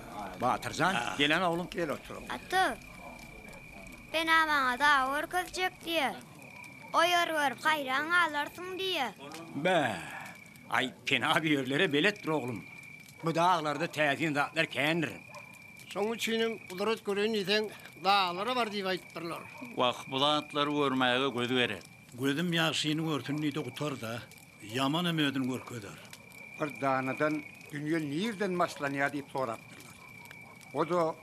Batyr jan, gelen oglum. Gel otur oglum. Ata, Pena maňa dag görkezjek diýýä. O ýeri görüp haýran galarsyň diýýä. Bä, aý, Pena bu ýerlere beletdir oglum. Bu daglarda täsin zatlar kändir. Şonuň üçinem gudrat göreýin diýseň, daglara bar diýip aýdypdyrlar. Wah, bu zatlary görmäge göz gerek. Gözüm ýagşyny görsün diýdi gutar-da, ýamanam özüni görkezer. Bir danadan dünýe nirden başlanýar diýip sorapdyrlar. O-da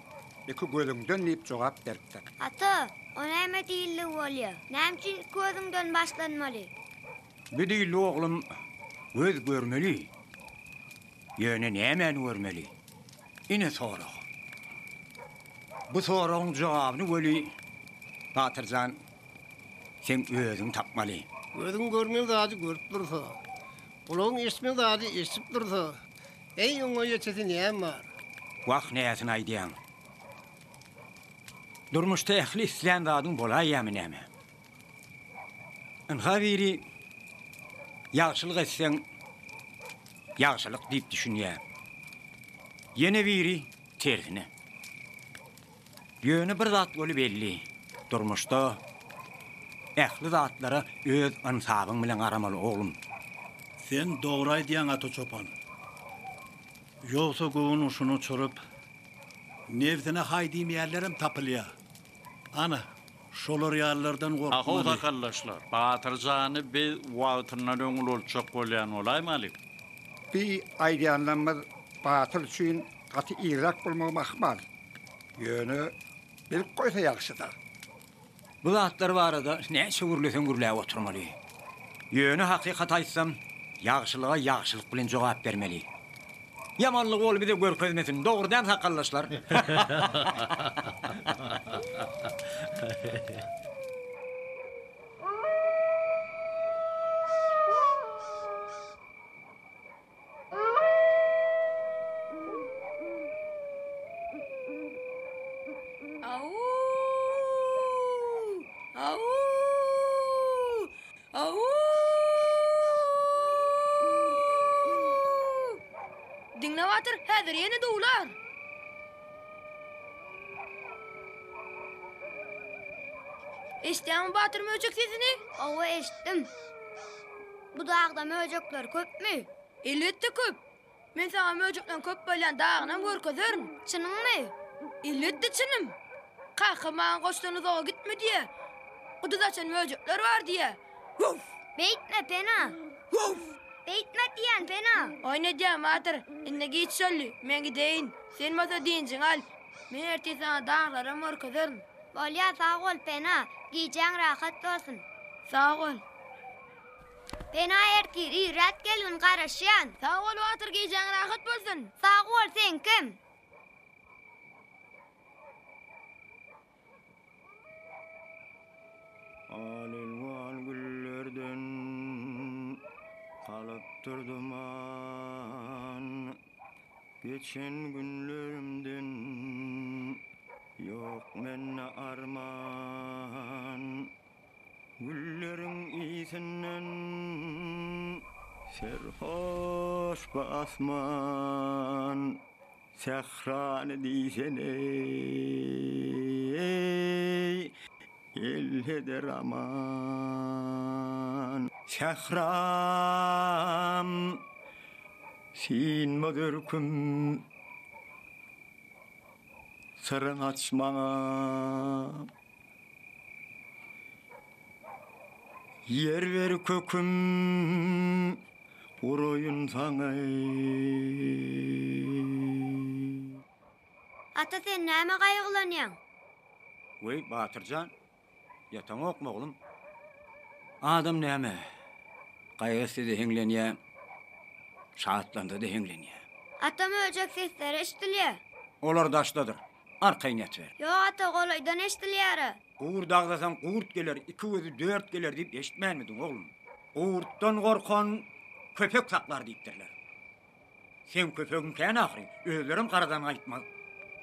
Iki gözüňden diýip jogap beripdir. Ata, o näme diýildigi bolýa? Näme üçin iki gözüňden başlanmaly? Bu diýildi oglum, göz görmeli. Ýöne nämäni görmeli? Ine sorag. Bu soragyň jogabyny weli, Batyr jan, seň özüň tapmaly. Gözüň görmeli zady görüp dursa, gulagyň eşitmeli zady eşidip dursa, eý, oňa ýetesi näme bar? Wah, näsini aýdýaň? Durmuşda ähli islän zadyň bolaýýamy näme? Ynha biri ýagşylyk etseň ýagşylyk diýip düşünýär. Ýene biri tersine. Ýöne bir zat weli belli, durmuşda ähli zatlara öz ynsabyň bilen garamaly oglum. Sen dogry aýdýaň Ata çopan. Ýogsa göwün guşuny uçuryp, nebsine haý diýmeýänlerem tapylýar. Ana, şolar ýalylardan Ahow gorkmaly. sakaldaşlar, Batyr jany biz wagtyndan öň ulaltjak bolýan bolaýmalyk? Bi aýdýanlarymyz Batyr üçin gaty irräk bolmagam ahmal. Ýöne bilip goýsa ýagşy-da. Bu zatlar barada näçe gürleseň gürläp oturmaly. Ýöne hakykaty aýtsam, ýagşylyga ýagşylyk bilen jogap bermeli. Ýamanlygy ol bize görkezmesin, dogry däl sakaldaşlar? Au! Au! Diňle Batyr, häzir ýene duwlar. Eşitýäňmi Batyr möjek sesini? Hawa, eşitdim. Bu dagda möjekler köpmi? Elbetde köp. Men saňa möjekleriň köp bolýan dagynam görkezerin. Çynyňmy? Elbetde çynym. Kakam maňa goşdan uzaga gitme diýýär. Guduz açan möjekler bar diýýär. Wuf! Beýtme, Pena! Wuf! Beýtme diýýän, Pena! Oýun edýän, Batyr. Indi giç boldy. Men gideýin. Sen bolsa dynjyňy al. Men ertir saňa daglaram görkezerin. Bolýar, sag bol, Pena. Gijäň rahat bolsun. Sag bol. Pena ertir irräk gelgin garaşýan. Sag bol Batyr gijäň rahat bolsun. Sag bol seňkem. Al-elwan güllerden galypdyr duman, Geçen günlerimden ýok mende arman. Gülleriň ysyndan serhoş bu asman, Sährany diýsene, eý, elleder aman. Sähram, synmaz örküm, syryň aç maňa. Ýer ber köküm, guraýyn saňa. Ata sen näme gaýgylanýaň? Weý, Batyr jan, ýataňokmy oglum? Adam näme, gaýgy etse-de heňlenýä, şatlansa-da heňlenýä. Ata möjek sesleri eşidilýä. Olar daşdadyr. Arkaýyn ýatyber. Ýok ata, golaýdan eşidilýär-ä. Gurt agzasaň gurt geler, iki gözi dört geler diýip eşitmänmidiň, oglum? Gurtdan gorkan köpek saklar diýipdirler. Seň köpegiň kän ahyry, özlerem garadan gaýtmaz.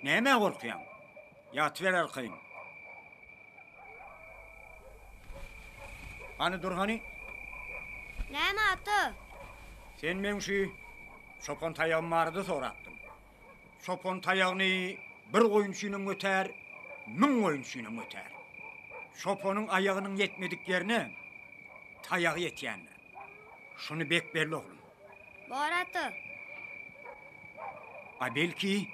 Nämä gorkýaň? Ýatyber arkaýyn. Hany dur hany. Näme ata? Sen meň şu çopan taýagym barada sorapdyň. Çopan taýagyny bir goýun üçinem götär, müň goýun üçinem götär. Çopanyň aýagynyň ýetmedik ýerine taýagy ýetýändir. Şuny bek belle oglum. Bor ata. A belki,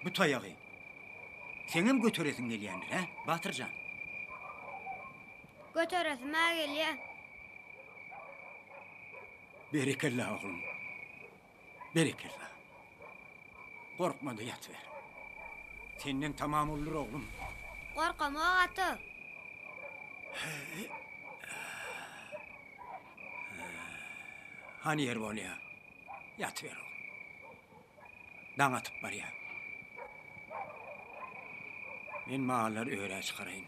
bu taýagy seňem göteresiň gelýändir, hä, Batyr jan? Göteresim-ä gelýä. Berekella, oglum. Berekella. Gorkma-da ýatyber. Senden tamam uldur oglum. Gorkamok ata. Hany ýer bolýa. Ýatyber oglum. Daň atyp barýa. Men mallary örä çykaraýyn.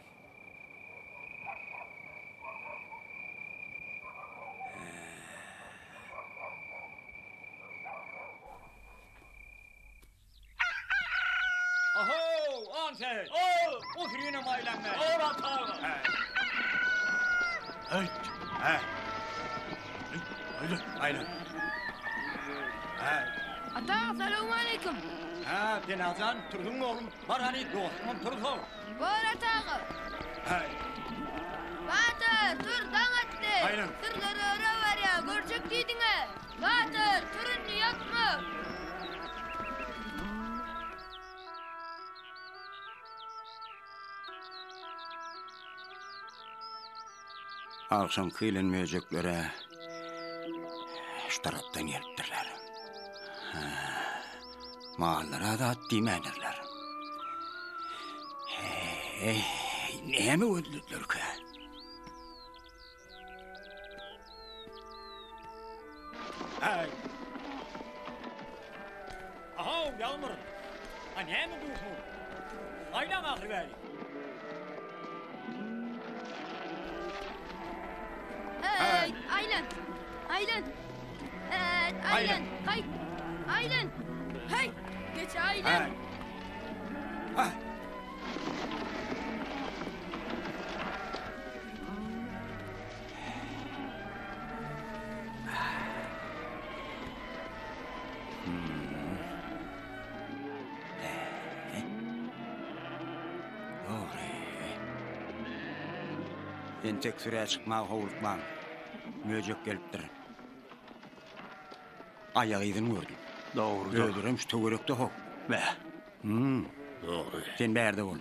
Aho, on sen. O, o sürüne maýlan ben. Ora taga. Hey. Hey. Aýlan. Aýlan. Hey. Ata, salowmaleýkim. Ha, Penajan, turduňmy oglum? Bar hany, dostuňam tursa. Bor ata aga. Hey. Batyr, tur, daň atdy. Aýlan. Sürüler öre barýar, görjek diýdiň-ä. Batyr, tur indi, ýatma. Agşamky gelen möjekler-ä şu tarapdan gelipdirler. Hä, mallara zat diýmändirler. Heý, näme gözledilerkä? Hey! Ahaw, Ýagmyr! A näme dursuň? Aýlan ahyry bäri. Hey, aýlan! Aýlan! Hey, aýlan! Gaýt! Aýlan! Hey, geç aýlan! Hey! Entek sürä çykmaga howlukmaň. Möjek gelipdir. Aýak yzyny gördüm. Dogrudyr. Özlerem şu töwerekde ho. Bäh. Hum. Dogry. Sen bärde bol.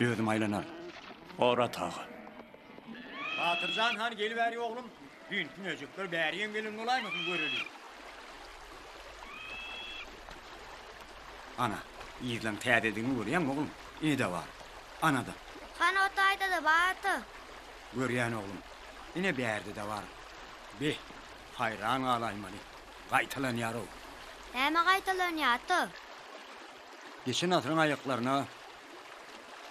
Özüm aýlanaryn. Orat aga. Batyrjan hany gelibäri oglum. Düýnki möjekler bärigem gelen bolaýmasyn göreli. Ana, yzlaň täzedigini görýäňmi oglum? Ine-de bar. Ana-da. Hany o taýda-da bar ata. Görýän oglum. Ine bärde-de bar. Beh, haýran galaýmaly. Gaýtalanýar-ow. Näme gaýtalanýar ata? Geçen asyryň aýaklaryna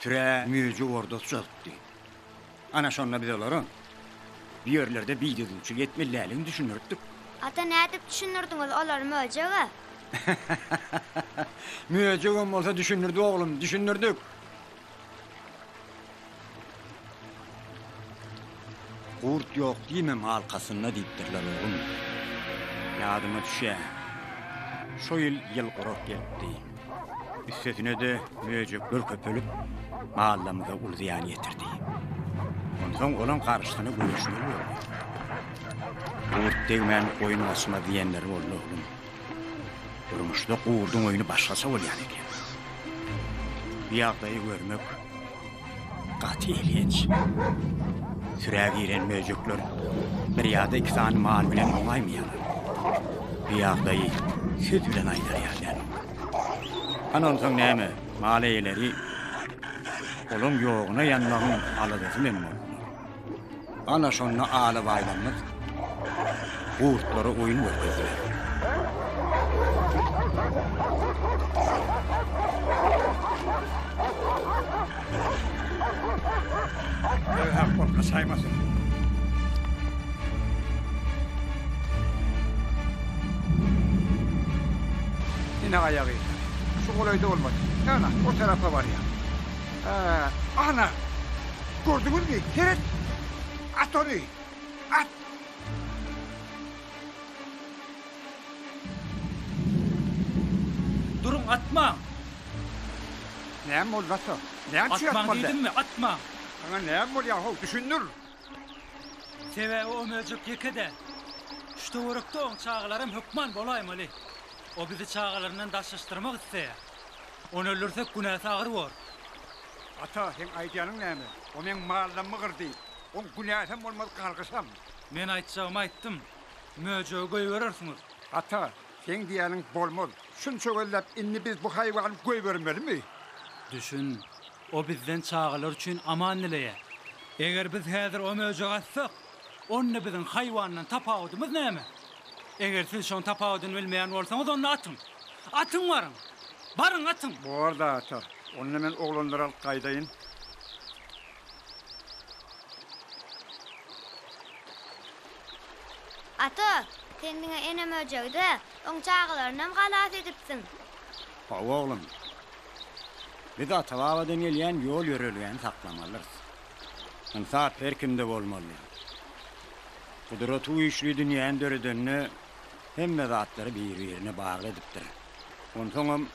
sürä möjek ordasy çozupdy. Ana şonda biz olara bu ýerlerde bidüzgünçilik etmeli däldigini düşündiripdik. Ata nädip düşündirdiňiz olary möjege? Möjegem bolsa düşündirdik oglum, düşündirdik. Gurt ýok diýme malkasynda diýipdirler oglum. Ýadyma düşýär. Şo ýyl ýyl gurak gelipdi. Üstesine-de möjekler köpelip, mallarymyza uly zyýan ýetirdi. Onsoň olaň garşysyna göreşmeli boldy. Gurt degmän goýun gaçmaz diýenleri boldy oglum. Durmuşda gurduň oýny başgaça bolýan eken. Bu ýagdaýy görmek gaty elhenç. Sürä giren möjekler bir ýa-da iki sany mal bilen oňaýmaýarlar. Bu ýagdaýy söz bilen aýdar ýaly däl. Hany onsoň näme, mal eýeleri olaň ýoguna ýanmagyň aladasy bilen boldular. Ana şonda alabaýlarymyz gurtlara oýun görkezdiler. Hak bol, gaçaýmasyn. Ine aýagy. Şu golaýda bolmaly. Ana, o tarapa barýar. Ana! Gördüňizmi? Seret! At ony! At! Duruň, atmaň! Näme boldy, ata? Näme üçin Atmaň atmaly däl? diýdimmi, atmaň! Saňa näme bolýar, how, düşündir! Sebäbi o möjek ýeke däl. Şu töwerekde oň çagalaram hökman bolaýmaly. O bizi çagalaryndan daşlaşdyrmak isleýär. Ony öldürsek günäsi agyr bor. Ata, seň aýdýanyň näme? O meň mallammy gyrdy. Oň günäsem bolmaz, gargyşam. Men aýtjagymy aýtdym. Möjegi goýberersiňiz. Ata, seň diýýäniň bolmaz. Şunça gözläp, indi biz bu haýwany goýbermelimi? Düşün, o bizden çagalar üçin aman dileýär. Eger biz häzir o möjegi atsak, onda biziň haýwandan tapawudymyz näme? Eger siz şoň tapawudyny bilmeýän bolsaňyz, onda atyň. Atyň baryň! Baryň, atyň! Bor-da, ata. Onda men oglanlary alyp gaýdaýyn. Ata, sen diňe ene möjegi-de, oň çagalarynam halas edipsiň. Hawa, oglum. Biz ata-babadan gelýän ýol-ýörelgäni saklamalydyrys. Ynsap her kimde bolmaly. Gudraty güýçli dünýäni döredende hemme zatlary bir-birine bagly edipdir. Onsoňam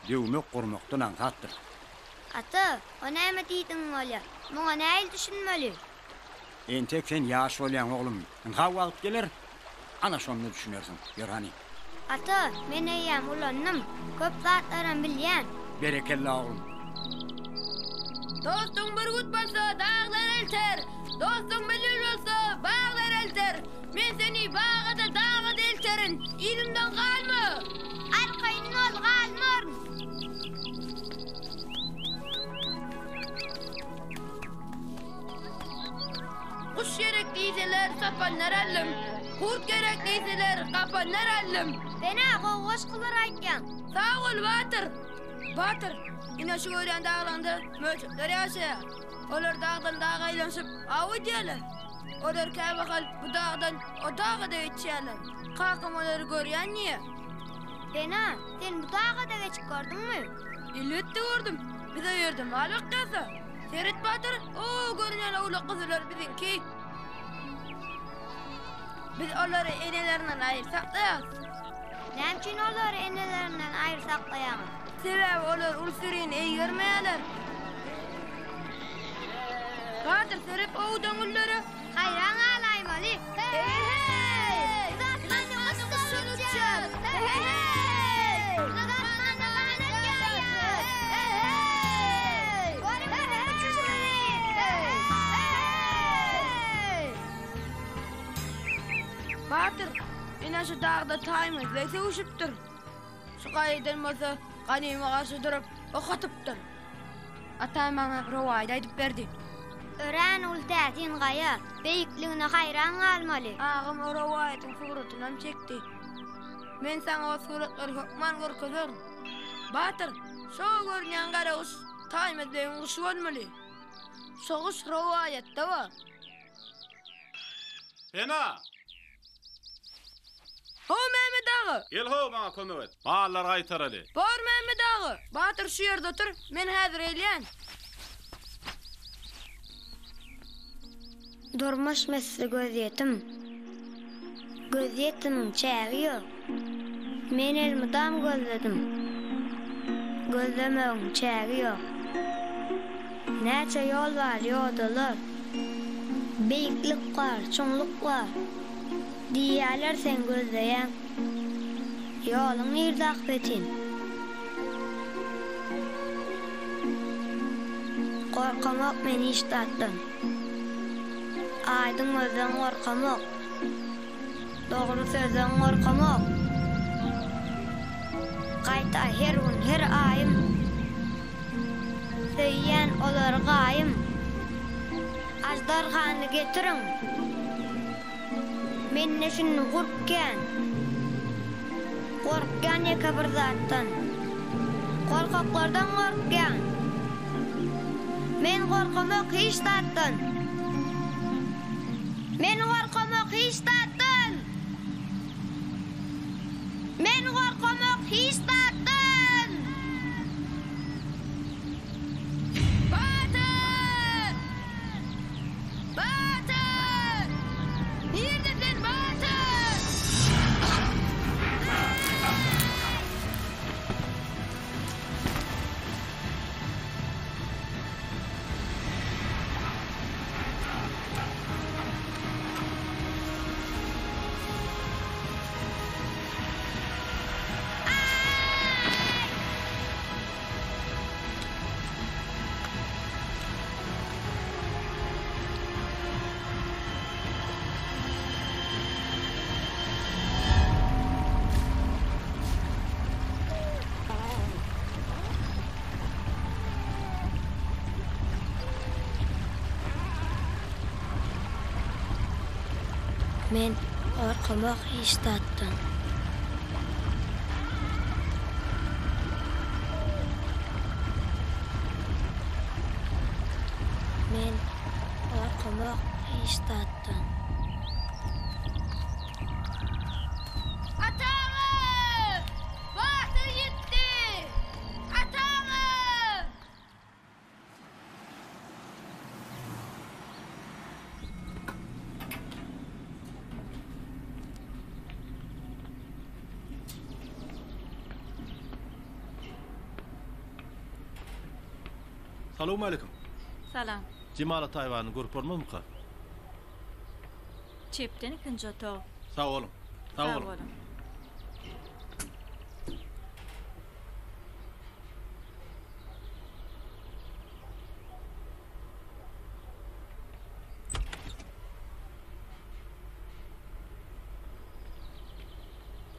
döwmek gurmakdan aňsatdyr. Ata, o näme diýdigiň bolýar? Muňa nähili düşünmeli? Entek sen ýaş bolýaň, oglum. Ynha wagt geler, ana şonda düşünersiň. Ýör hany. Ata, men eýýäm ulandym. Köp zatlaram bilýän. Berekella, oglum. Dostuň bürgüt bolsa, daglar elter, Dostuň bilbil bolsa, baglar elter. Men seni baga-da, daga-da elterin, Yzymdan galma! Arkaýyn bol, galmaryn. Guş gerek diýseler, sapanlar aldym. Gurt gerek diýseler, gapanlar aldym. Sen-ä gowy goşgular aýtýaň. Sag bol, batyr! Batyr, ine şu görýän daglaňda möjekler ýaşaýar. Olar dagdan daga aýlanyşyp, aw edýärler. Olar kämahal bu dagdan o daga-da geçýärler. Kakam olary görýän diýýär. Pena, sen bu daga-da geçip gördüňmi? Elbetde gördüm. Biz o ýerde mal bakýas-a. Seret batyr, o görünýän owlak-guzular biziňki. Biz olary enelerinden aýry saklaýarys. Näme üçin olary enelerinden aýry saklaýaňyz? Sebäbi olar uly sürini eýgermeýärler. Batyr seret owadan güllere. Haýran galaýmaly. Heý-heý! Biz asmanda guş uçýas. Heý-heý! Biz asmanda ganat ýaýýas. Heý-heý! Görüň biziň uçuşymyzy. Heý-heý! Batyr, ine şu dagda Taýmaz beg sögüşipdir. Şu gaýadan bolsa ganyma garşy durup ok atypdyr. Atam maňa rowaýat aýdyp berdi. Örän uly täsin gaýa, beýikligine haýran galmaly. Agam o rowaýatyň suratynam çekdi. Men saňa o suratlary hökman görkezerin. Batyr, şo görünýän gara guş Taýmaz begiň guşy bolmaly. Şo guş rowaýatda bar. Pena! How Mämmet aga! Gel how maňa kömek et. Mallary gaýtaraly. Bor Mämmet aga! Batyr şu ýerde otur, men häzir gelýän. Durmuş misli gözýetim. Gözýetimiň çägi ýok. Men elmydam gözledim. Gözlemegiň çägi ýok. Näçe ýol bar, ýodalar. Beýiklik bar, çuňluk bar. Diýýärler sen gözleýäň. Ýoluň nirde ahbetin? Gorkamok men hiç zatdan. Aýdyň gözden gorkamok. Dogry sözden gorkamok. Gaýta her gün, her aýym. Söýýän olary gaýym. Aždarhany getiriň. Mende şindi gurp kän. Gorkýan ýeke bir zatdan. Gorkaklardan gorkýan. Men gorkamok hiç zatdan. Men gorkamok hiç zatdan. Men gorkamok hiç zatdan. Batyr! Batyr! Nirde sen Batyr? Men gorkamok hiç zatdan. Men gorkamok hiç zatdan. Ata aga! Batyr ýetdi! Ata aga! Salowmaleýkim. Salam. Jemal Ataýewany görüp bolmazmyka? Çepden ikinji otag. Sag boluň. Sag boluň.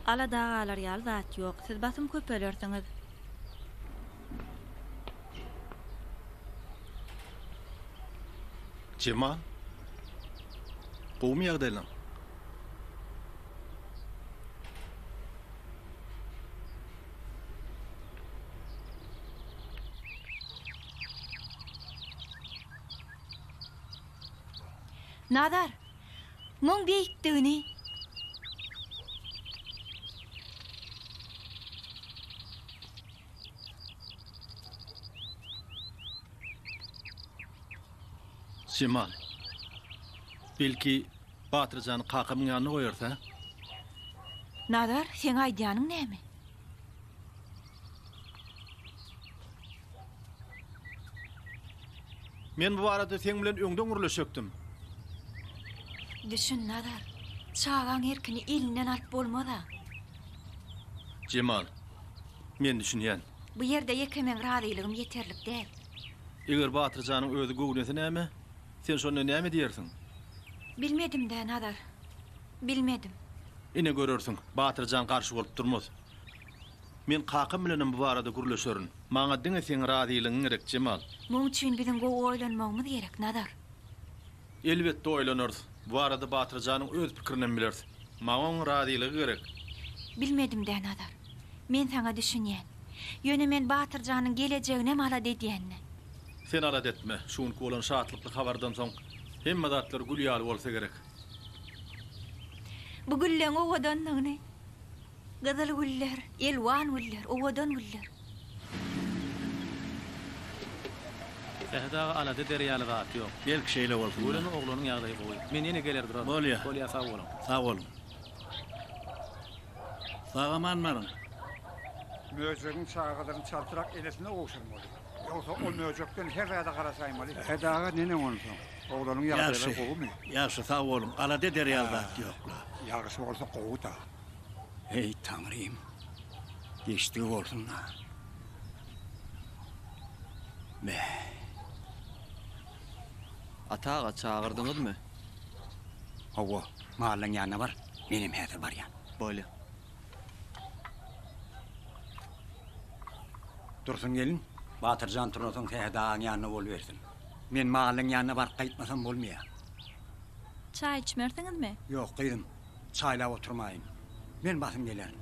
Alada galar ýaly zat ýok. Siz basym köpelersiňiz. Jemal. Gowumy ýagdaýlaň? Nazar, muň beýikdigini. Jemal, belki, Batyrjany kakamyň ýanyna goýarys, hä? Nazar, seň aýdýanyň näme? Men bu barada seň bilen öňden gürleşjekdim. Düşün, Nazar. Çagaň erkini elinden alyp bolmaz-a. Jemal, men düşünýän. Bu ýerde ýeke meň razylygym ýeterlik däl. Eger Batyr janyň özi göwnese näme? Sen şonda näme diýersiň? Bilmedim-dä, Nazar. Bilmedim. Ine görersiň, Batyr jan garşy bolup durmaz. Men kakam bilenem bu barada gürleşerin. Maňa diňe seň razylygyň gerek, Jemal. Muň üçin biziň gowy oýlanmagymyz gerek, Nazar. Elbetde oýlanarys. Bu barada Batyr janyň öz pikirinem bileris. Maňa oň razylygy gerek. Bilmedim-dä, Nazar. Men saňa düşünýän. Ýöne men Batyr janyň gelejeginem alada edýän-dä. Sen alada etme, şu günki bolan şatlykly habardan soň hemme zatlar gül ýaly bolsa gerek. Bu gülleň owadanlygyny! Gyzyl güller, elwan güller, owadan güller. Sähet aga alada eder ýaly zat ýok. Belki şeýle bolsun-da. Tüweleme oglanyň ýagdaýy gowy. Men ýene geler duraryn. Bolýa. Bolýa sag boluň. Sag boluň. Sag-aman baryň. Möjegiň çagalaryny çaltrak enesine gowşurmaly. Ýogsa ol möjekden her zada garaşaýmaly. Sähet aga neneň onsoň? Oglanyň ýagdaýlary gowumy? Ýagşy, sag boluň. Alada eder ýaly zat ýok-la. Ýagşy bolsa gowy-da. Eý, Taňrym, geçdigi bolsun-da. Beh. Ata aga, çagyrdyňyzmy? Hawa, mallaň ýanyna bar, menem häzir barýan. Bolýa. Dursun gelin, Batyr jan turansoň Sähet agaň ýanynda bolubersin. Men mallaň ýanyna baryp gaýtmasam bolmaýar. Çaý içmersiňizmi? Ýok, gyzym, Çaýlap oturmaýyn. Men basym gelerin.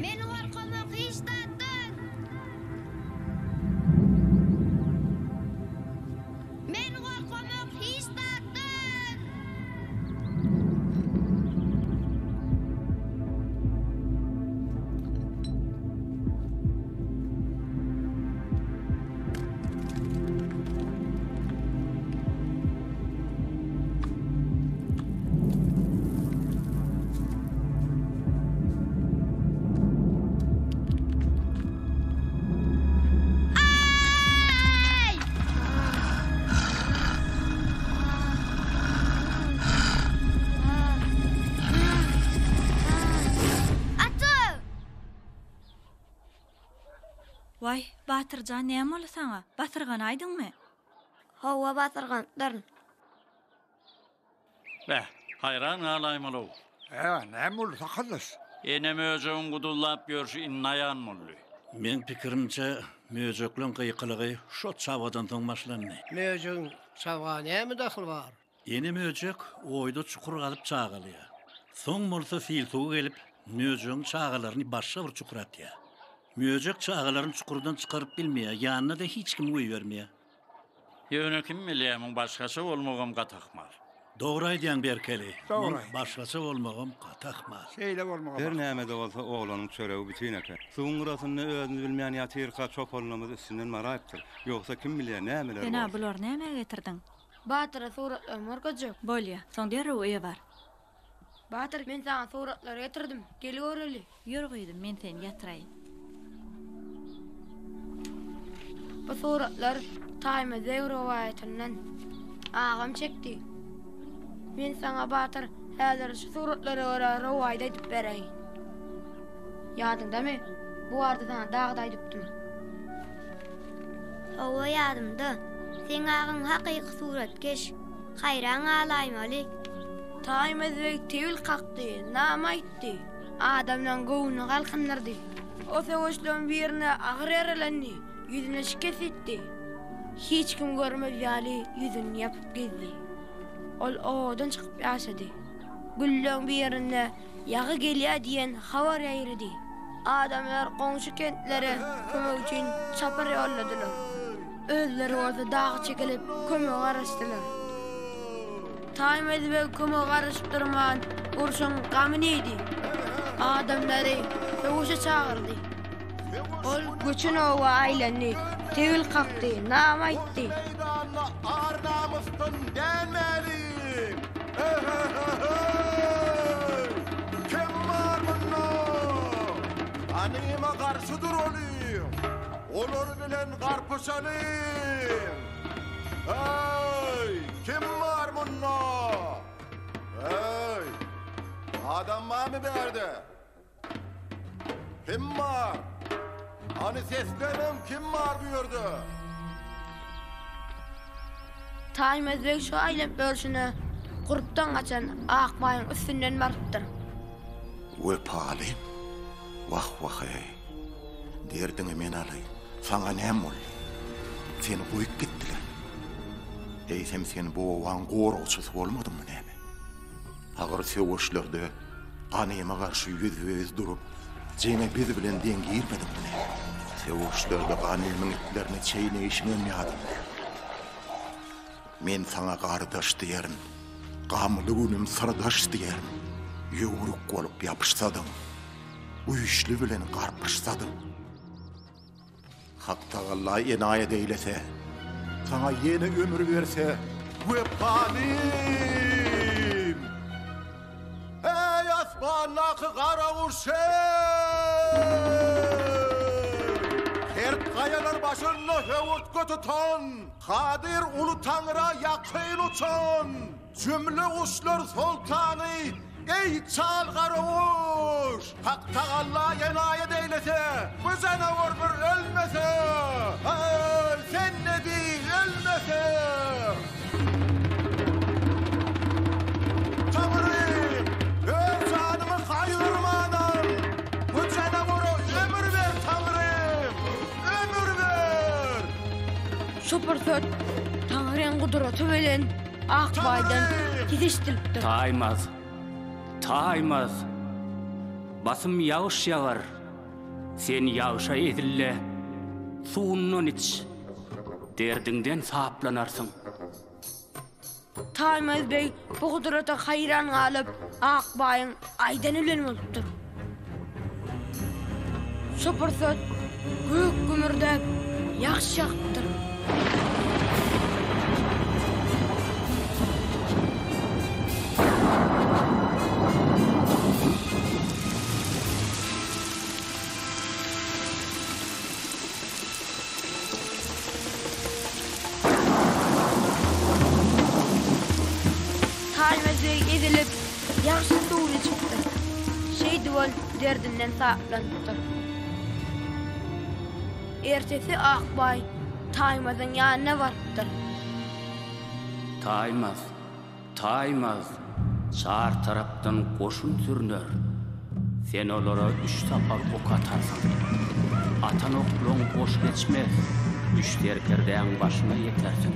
Men gorkamok hiç zatdan. Men gorkamok hiç zatdan. Ata! Waý, Batyr jan näme boldy saňa? Basyrganaýdyňmy? Hawa basyrganypdyryn. Beh, haýran galaýmaly-ow. Hä, näme boldy, sakaldaş? Ene möjegiň guduzlap ýörşi indi aýan boldy. Meň pikirimçe, möjekleň gykylygy şo çabgadan soň başlandy. Möjegiň çabga näme dahyly bar? Ene möjek oýda çukur gazyp çagalaýar. Soň bolsa sil suwy gelip, möjegiň çagalaryny başga bir çukura atýar. Möjek çagalaryny çukurdan çykaryp bilmeýär, ýanyna-da hiç kimi goýbermeýär. Ýöne kim bilýär, muň başgaça bolmagam gaty ahmal. Dogry aýdýaň Berkeli, Dogry muň aýdýaň. başgaça bolmagam gaty ahmal. Şeýle bolmagam Her ahmal. näme-de bolsa oglanyň çöregi bütin eken. Suwuň gyrasynda özüni bilmän ýatyrka çopanlymyz üstünden baraýypdyr. Ýogsa kim bilýär nämeler Sen-ä bolsa. bulary nämä getirdiň? Batyra suratlarymy görkezjek. Bolýa, soň derrew öýe bar. Batyr, men saňa suratlary getirdim. Gel göreli. Ýör gyzym, men seni ýatyraýyn. Bu suratlar Taýmaz beg rowaýatyndan. Agam çekdi. Men saňa Batyr, häzir şu suratlara görä rowaýat aýdyp beräýin. Ýadyňdamy? Bu barada saňa dagda aýdypdym. Hawa ýadymda. Seň agaň hakyky suratkeş. Haýran galaýmaly. Taýmaz beg tebil kakdy, nama aýtdy. Adamlaň göwnüni galkyndyrdy. O söweşleriň birinde agyr ýaralandy, ýüzüne şikes ýetdi. Hiç kim görmez ýaly ýüzüni ýapyp gezdi. Ol obadan çykyp ýaşady. Günleň birinde Ýagy gelýär diýen habar ýaýrady. Adamlar goňşy kentlere kömek üçin çapar ýolladylar. Özleri bolsa daga çekilip, kömege garaşdylar. Taýmaz beg kömege garaşyp durman, urşuň gamyny iýdi. Adamlary söweşe çagyrdy. Ol göçen oba aýlandy, tegil kakdy, nama aýtdy. Meýdanda ar-namysdan dänmäliň! Ehe-he-heý! Kim bar munda? Ganyma garşy duralyň! Olar bilen garpyşalyň! Heý, kim bar munda? Heý, adam barmy bärde? Kim bar? Hany sesleniň, kim bar bu ýerde? Taýmaz beg şu aýlanyp ýörşüne gurpdan gaçan Akbaýyň üstünden barypdyr. Wepalym, wah-wah-eý, derdiňi men alaýyn, saňa näme boldy? Seni goýup gitdiler. Eýsem sen bu obaň goragçysy bolmadyňmy näme? Agyr söweşlerde ganyma garşy ýüzbe-ýüz durup, jeňe biz bilen deň girmediňmi näme? Söweşlerde ganymyň itlerini çeýneýşiňem ýadymda. Men saňa gardaş diýerin, gamly günüm syrdaş diýerin. Ýüwrük bolup ýapyşsadyň, güýçli bilen garpyşsadyň. Haktagala enaýat eýlese, saňa ýene ömür berse, Wepalym! Eý, asmandaky garaguş-eý! Kert gaýalar başynda höwürtge tutan, Kadyr uly Taňra ýakyn uçan! Jümle guşlar soltany, eý, çal garaguş! Haktagalla enaýat eýlese, bu janawar bir ölmese! Eý, sen ne diý, ölmese! Taňrym, öz janymy gaýgyrmanam, bu janawara ömür ber, Taňrym, ömür ber! Şu pursat Taňryň gudraty bilen Akbaýdan ses eşidilipdir. Taýmaz, taýmaz. Basym ýagyş ýagar. Sen ýagşa ezil-de, suwundan iç. Derdiňden saplanarsyň. Taýmaz beg bu gudrata haýran galyp, Akbaýyň aýdany bilen bolupdyr. Şo pursat gök gümürdäp, ýagyş ýagypdyr. Taýmaz beg ezilip, Ýagşy suwuny içipdir. Şeýdip ol derdinden saplanypdyr. Ertesi Akbaý Taýmazyň ýanyna barypdyr. Taýmaz, Taýmaz, çar tarapdan goşun sürüner. Sen olara üç sapar ok atarsyň. Atan oklaň boş geçmez, üç serkerdäň başyna ýetersiň.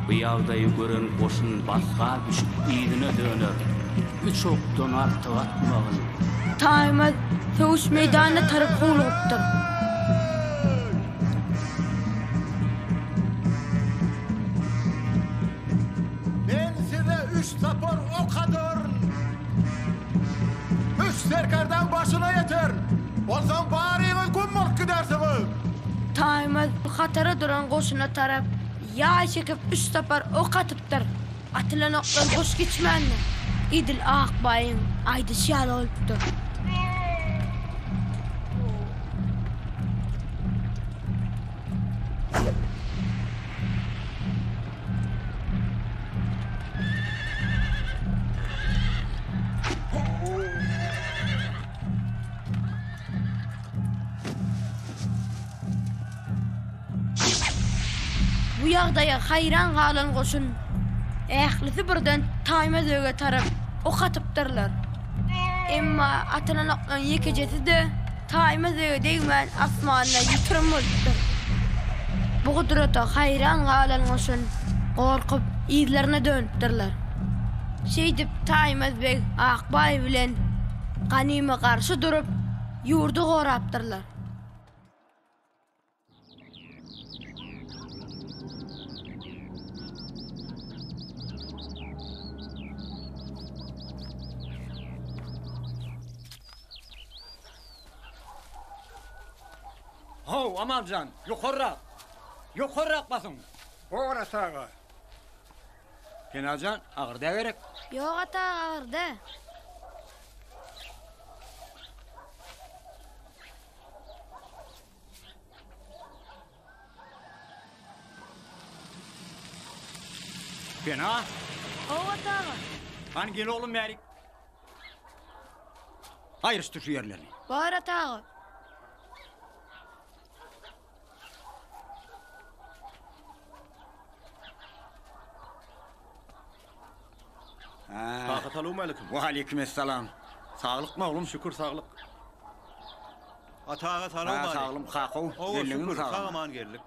Bu ýagdaýy gören goşun basga düşüp yzyna döner. Üç okdan artyk atmagyn. Taýmaz söweş meýdanyna tarap howlugypdyr. Men size üç sapar ok ataryn. Üç serkerdäň başyna ýeterin. Onsoň baryňyz güm bolup gidersiňiz. Taýmaz hatara duran goşuna tarap ýaý çekip üç sapar ok atypdyr. Atylan oklar boş geçmändir. Edil Akbaýyň aýdyşy ýaly bolupdyr. Bu ýagdaýa haýran galan goşun ählisi birden Taýmaz bege tarap ok atypdyrlar. Emma atylan oklaryň ýekejesi-de Taýmaz bege degmän asmanda ýitirim bolupdyr. Bu gudrata haýran galan goşun gorkup yzlaryna dönüpdirler. Şeýdip Taýmaz beg Akbaý bilen Ganyma garşy durup ýurdy gorapdyrlar. How, Amanjan, ýokarrak! Ýokarrak basyň! Bor, Ata aga. Penajan, agyr dä gerek? Ýok, Ata aga, agyr dä. Pena? Hawa, Ata aga. Hany gel oglum bärik. Aýryşdyr şu ýerlerini. Bar, Ata aga. Kaka salowmalikim. Waleýkimessalam. Saglykmy oglum? Şükür saglyk. Ata aga salowmalik. Ha saglym kakow. Hawa şükür sag aman geldik.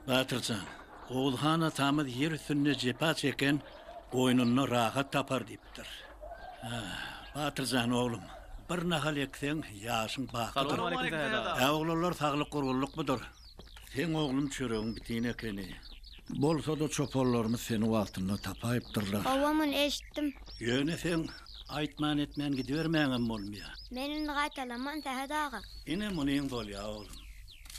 Batyrjan, Oguzhan atamyz ýer üstünde jepa çeken goýnunda rahat tapar diýipdir. Batyrjan oglum, bir nahal ekseň ýaşyň bakydyr. Hä oglanlar saglyk gurgunlykmydyr? Seň oglum çöregiň bitin ekeni. Bolsa-da çopanlarymyz seni wagtynda tapaýypdyrlar. Hawa muny eşitdim. Ýöne seň aýtman-etmän gidibermäňem bolmaýar. Men indi gaýtalaman Sähet aga. Ine munyň bolýa oglum.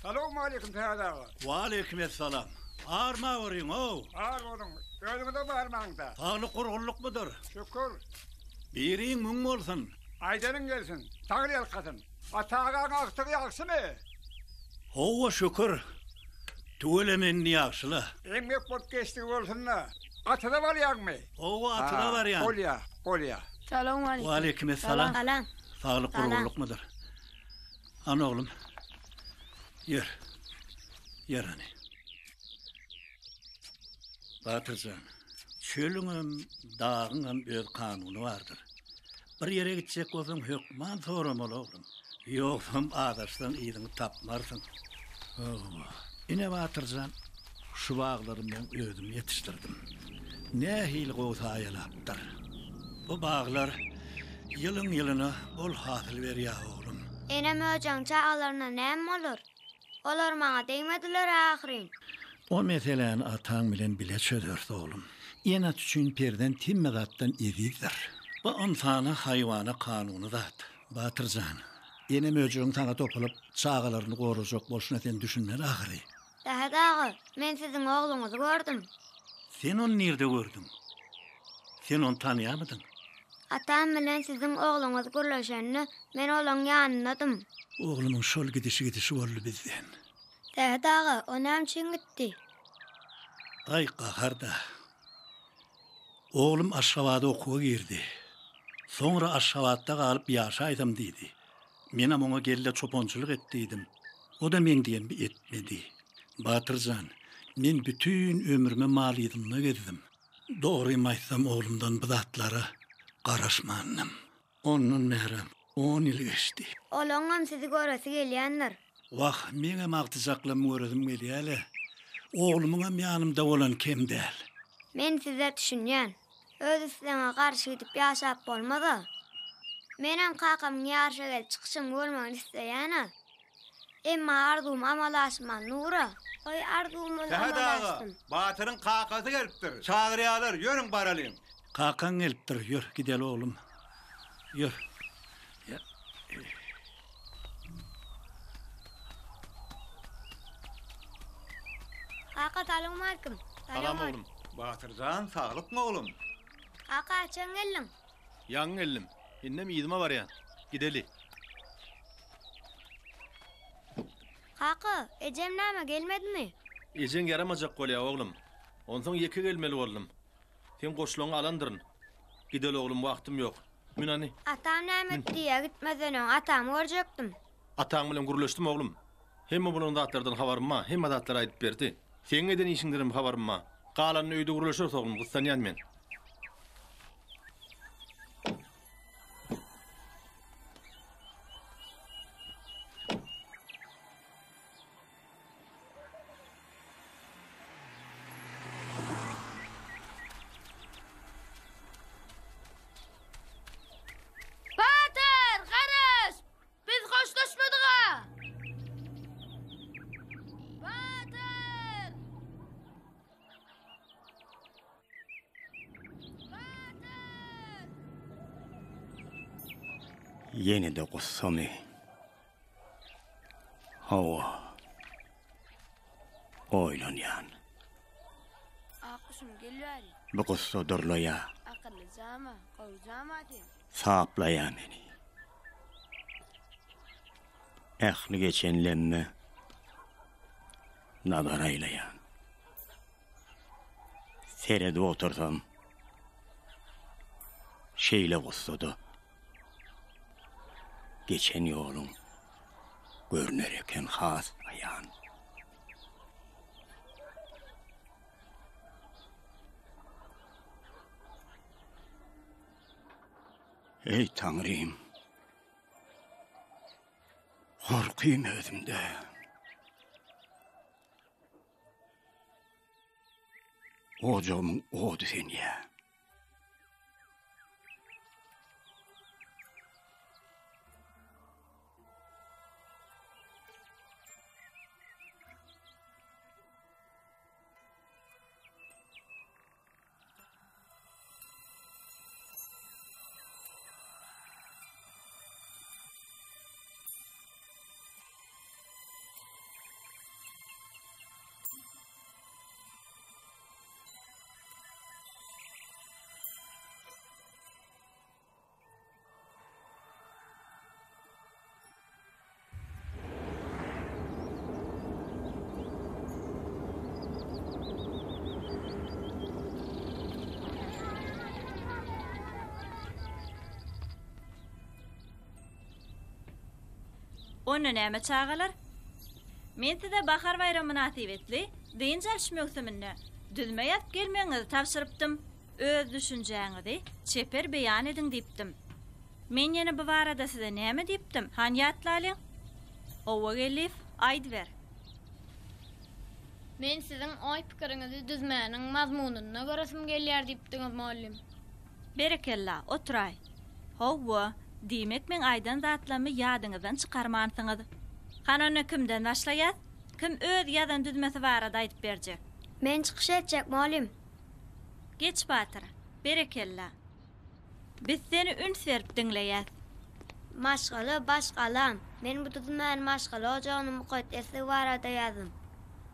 Salowmaleýkim Sähet aga. Waleýkimessalam. Arma görüň-ow. Bar boluň. Özüňizem armaň-da. Saglyk gurgunlykmydyr? Şükür. Biriň müň bolsun. Aýdanyň gelsin. Taňry ýalkasyn. Ata agaň agtygy ýagşymy? Howwa şükür. Tüweleme indi ýagşyla. Emgek bolup geçdigi bolsun-da. Atyza barýaňmy? Howwa atyza barýan. Bolýa, bolýa. Salowmaleýkim. Waleýkimessalam. Salam. Saglyk gurgunlykmydyr? Hany oglum. Ýör. Ýör hany. Batyr jan, çölüňem, dagyňam öz kanuny bardyr. Bir ýere gitjek bolsaň hökman soramaly oglum. Ýogsam azaşsaň yzyňy tapmarsyň. Hawa. Ine Batyr jan, şu baglary men özüm ýetişdirdim. Nähili gowy saýalapdyr. Bu baglar ýylyň-ýylyna bol hasyl berýär oglum. Ene möjegiň çagalaryna näme bolar? Olar maňa degmediler ahyryn. O meseläni ataň bilen bile çözeris, oglum. Ene-ata üçin perzent hemme zatdan ezizdir. Bu ynsana, haýwana kanuny zat. Batyr jan, ene möjegiň saňa topulyp, çagalaryny gorajak bolşuna sen düşünmeli ahyry. Sähet aga, men siziň ogluňyzy gördüm. Sen ony nirde gördüň? Sen ony tanýarmydyň? Atam bilen siziň ogluňyz gürleşende, men olaň ýanyndadym. Oglumyň şol gidişi gidişi boldy bizden. Sähet aga, o näme üçin gitdi? Aý, gahar-da. Oglum Aşgabada okuwa girdi. Soňra Aşgabatda galyp ýaşaýsam diýdi. Menem oňa gel-de çopançylyk et diýdim. O-da meň diýenimi etmedi. Batyr jan, men bütin ömrüme mal yzynda gezdim. Dogrymy aýtsam oglumdan bu zatlara garaşmandym. Ondan bärem on ýyl geçdi. Olaňam sizi göresi gelýändir. Wah, meňem agtyjaklamy göresim gelýä-le. Oglumyňam ýanymda bolany kem däl. Men size düşünýän. Öz islegiňe garşy gidip ýaşap bolmaz-a. Menem kakamyň ýaryşa gelip çykyşymy görmegini isleýän-ä. Emma arzuwym amala aşman Nura. Goý arzuwymyz Sähet amala aga, aşsyn. Batyryň kakasy gelipdir. Çagyrýarlar, ýörüň baralyň. Kakaň gelipdir, ýör, gideli oglum. Ýör. Ýör. Kaka salowmalikim. Salam oglum. Batyr jan, saglykmy oglum? Kaka haçan geldiň? Ýaňy geldim. Indem yzyma barýan. Gideli. Kaka, ejem näme gelmedimi? Ejeň ýaramajak bolýa oglum. Onsoň ýeke gelmeli boldum. Seň goşlaňy alandyryn. Gideli oglum, wagtym ýok. Mün hany. Atam näme diýýä gitmezden öň atamy görjekdim. Ataň bilen gürleşdim oglum. Hemme bolan zatlardan habarym bar, hemme zatlary aýdyp berdi. Seň eden işiňdenem habarym bar. Galanyny öýde gürleşeris oglum, gyssanýan men. Batyr, garaş! Biz hoşlaşmadyk-a! Batyr! Batyr! Ýene-de gussamy? Hawa. Oýlanýan. Akguşum gel bäri. Bu gussa durlaýa. Akyllyjama, gowujama sen. Saplaýa meni. Ähli geçenlemme nazar aýlaýan. Seredip otursam, şeýle gussada geçen ýoluň görner eken has aýan. Eý, Taňrym! Gorkym özümde. Ojagymyň ody sönýär. Onda näme çagalar? Men size Bahar baýramy mynasybetli dynç alyş möwsüminde düzme ýazyp gelmegiňizi tabşyrypdym. Öz düşünjäňizi çeper beýan ediň diýipdim. Men ýene bu barada size näme diýipdim, hany ýatlalyň? Howwa Geldiýew, aýdyber. Men siziň oý-pikiriňizi düzmäniň mazmunynda göresim gelýär diýipdiňiz, mugallym. Berekella, oturaý. Howwa, diýmek meň aýdan zatlammy ýadyňyzdan çykarmansyňyz. Hany onda kimden başlaýas? Kim öz ýazan düzmesi barada aýdyp berjek? Men çykyş etjek, mugallym. Geç batyr. Berekella. Biz seni üns berip diňleýäs. Maşgala baş galam. Men bu düzmäni maşgala ojagynyň mukaddesligi barada ýazdym.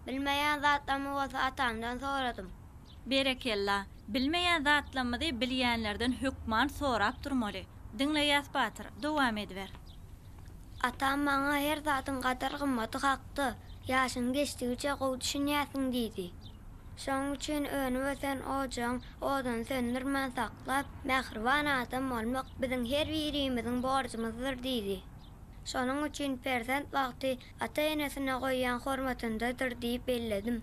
Bilmeýän zatlarymy bolsa atamdan soradym. Berekella. Bilmeýän zatlamyzy bilýänlerden hökman sorap durmaly. Diňleýäs Batyr, dowam ediber. Atam maňa her zadyň gadyr-gymmaty hakda, ýaşyň geçdigiçe gowy düşünýärsiň diýdi. Şonuň üçin önüp-ösen ojagyň oduny söndürmän saklap, mähriban adam bolmak biziň her birimiziň borjumyzdyr diýdi. Şonuň üçin perzent bagty ata-enesine goýýan hormatyndadyr diýip belledim.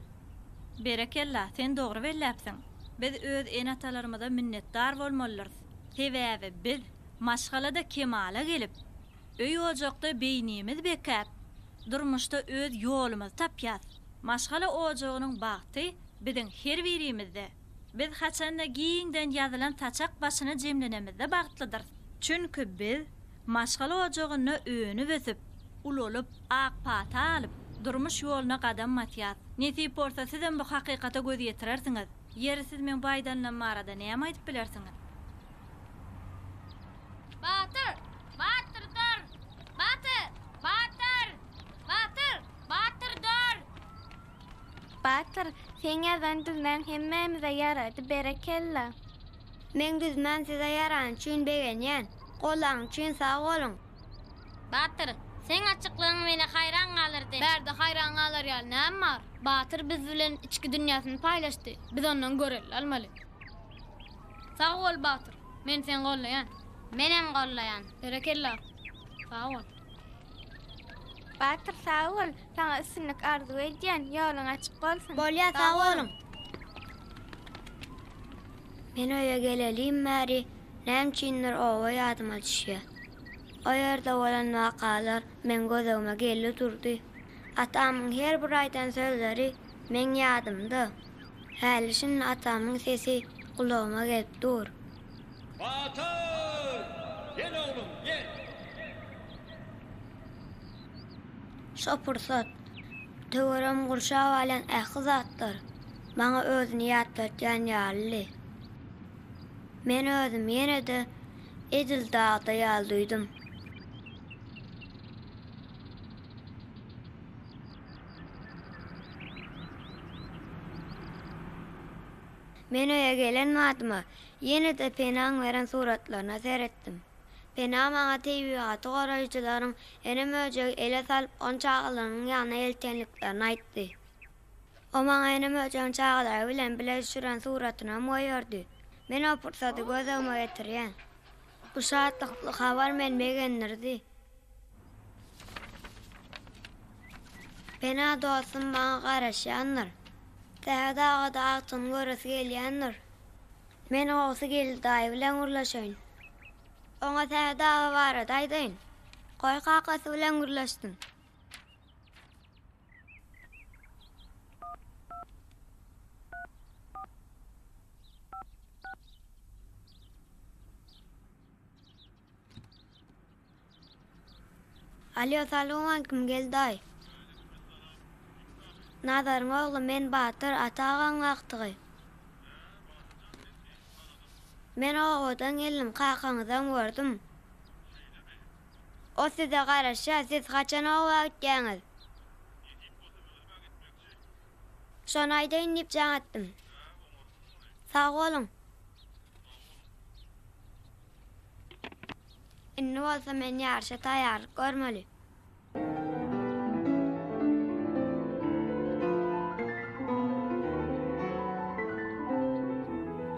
Berekella, sen dogry belläpsiň. Biz öz ene-atalarymyza minnetdar bolmalydyrys. Sebäbi biz maşgalada kemala gelip, öý-ojakda beýnimiz bekäp, durmuşda öz ýolumyzy tapýas. Maşgala ojagynyň bagty biziň her birimizde. Biz haçanda giňden ýazylan saçak başyna jemlenemizde bagtlydyrys. Çünki biz maşgala ojagynda önüp-ösüp, ulalyp, ak pata alyp, durmuş ýoluna gadam basýas. Nesip bolsa sizem bu hakykata göz ýetirersiňiz. Ýeri siz meň bu aýdanlarym barada näme aýdyp bilersiňiz? Batyr! Batyr dur! Batyr! Batyr! Batyr! Batyr dur! Batyr, seň ýazan düzmäň hemmämize ýarady, berekella. Meň düzmäm size ýarany üçin begenýän. Goldaň üçin sag boluň. Batyr, seň açyklygyň meni haýran galdyrdy. Bärde haýran galar ýaly näme bar? Batyr biz bilen içki dünýäsini paýlaşdy. Biz ondan görelde almaly. Sag bol Batyr. Men seni gollaýan. Menem gollaýan. Berekella. Sag bol. Batyr sag bol. Saňa üstünlik arzuw edýän. Ýoluň açyk bolsun. Bolýa sag boluň. Men öýe gelelim bäri näme üçindir oba ýadyma düşýär. O ýerde bolan wakalar meň gözegime geldi durdy. Atamyň her bir aýdan sözleri meň ýadymda. Häli-şindi atamyň sesi gulagyma gelip dur. Batyr! Gel oglum, gel! Şo pursat, töweregimi gurşap alýan ähli zatlar maňa özüni ýatlatýan ýalydy. Men özümi ýene-de edil dagda ýaly duýdum. Men öýe gelen badyma, ýene-de Penaň beren suratlaryna seretdim. Pena maňa tebigaty goraýjylaryň ene möjegi ele salyp, ony çagalarynyň ýanyna eltenliklerini aýtdy. O maňa ene möjegiň çagalary bilen bile düşüren suratynam goýberdi. Men o pursady göz öňüme getirýän. Bu şatlykly habar meni begendirdi. Pena dostum maňa garaşýandyr. Sähet aga-da agtygyny göresi gelýändir. Men gowusy Geldi daýy bilen gürleşeýin. Oňa Sähet aga barada aýdaýyn. Goý kakasy bilen gürleşsin. Alýo salowmalikim Geldaý. Nazaryň ogly men Batyr Ata agaň agtygy. Men obadan geldim kakaňyzam gördüm. O size garaşýar siz haçan oba gitýäňiz? Şony aýdaýyn diýip jaň etdim. Sag boluň. Indi bolsa men ýaryşa taýýarlyk görmeli.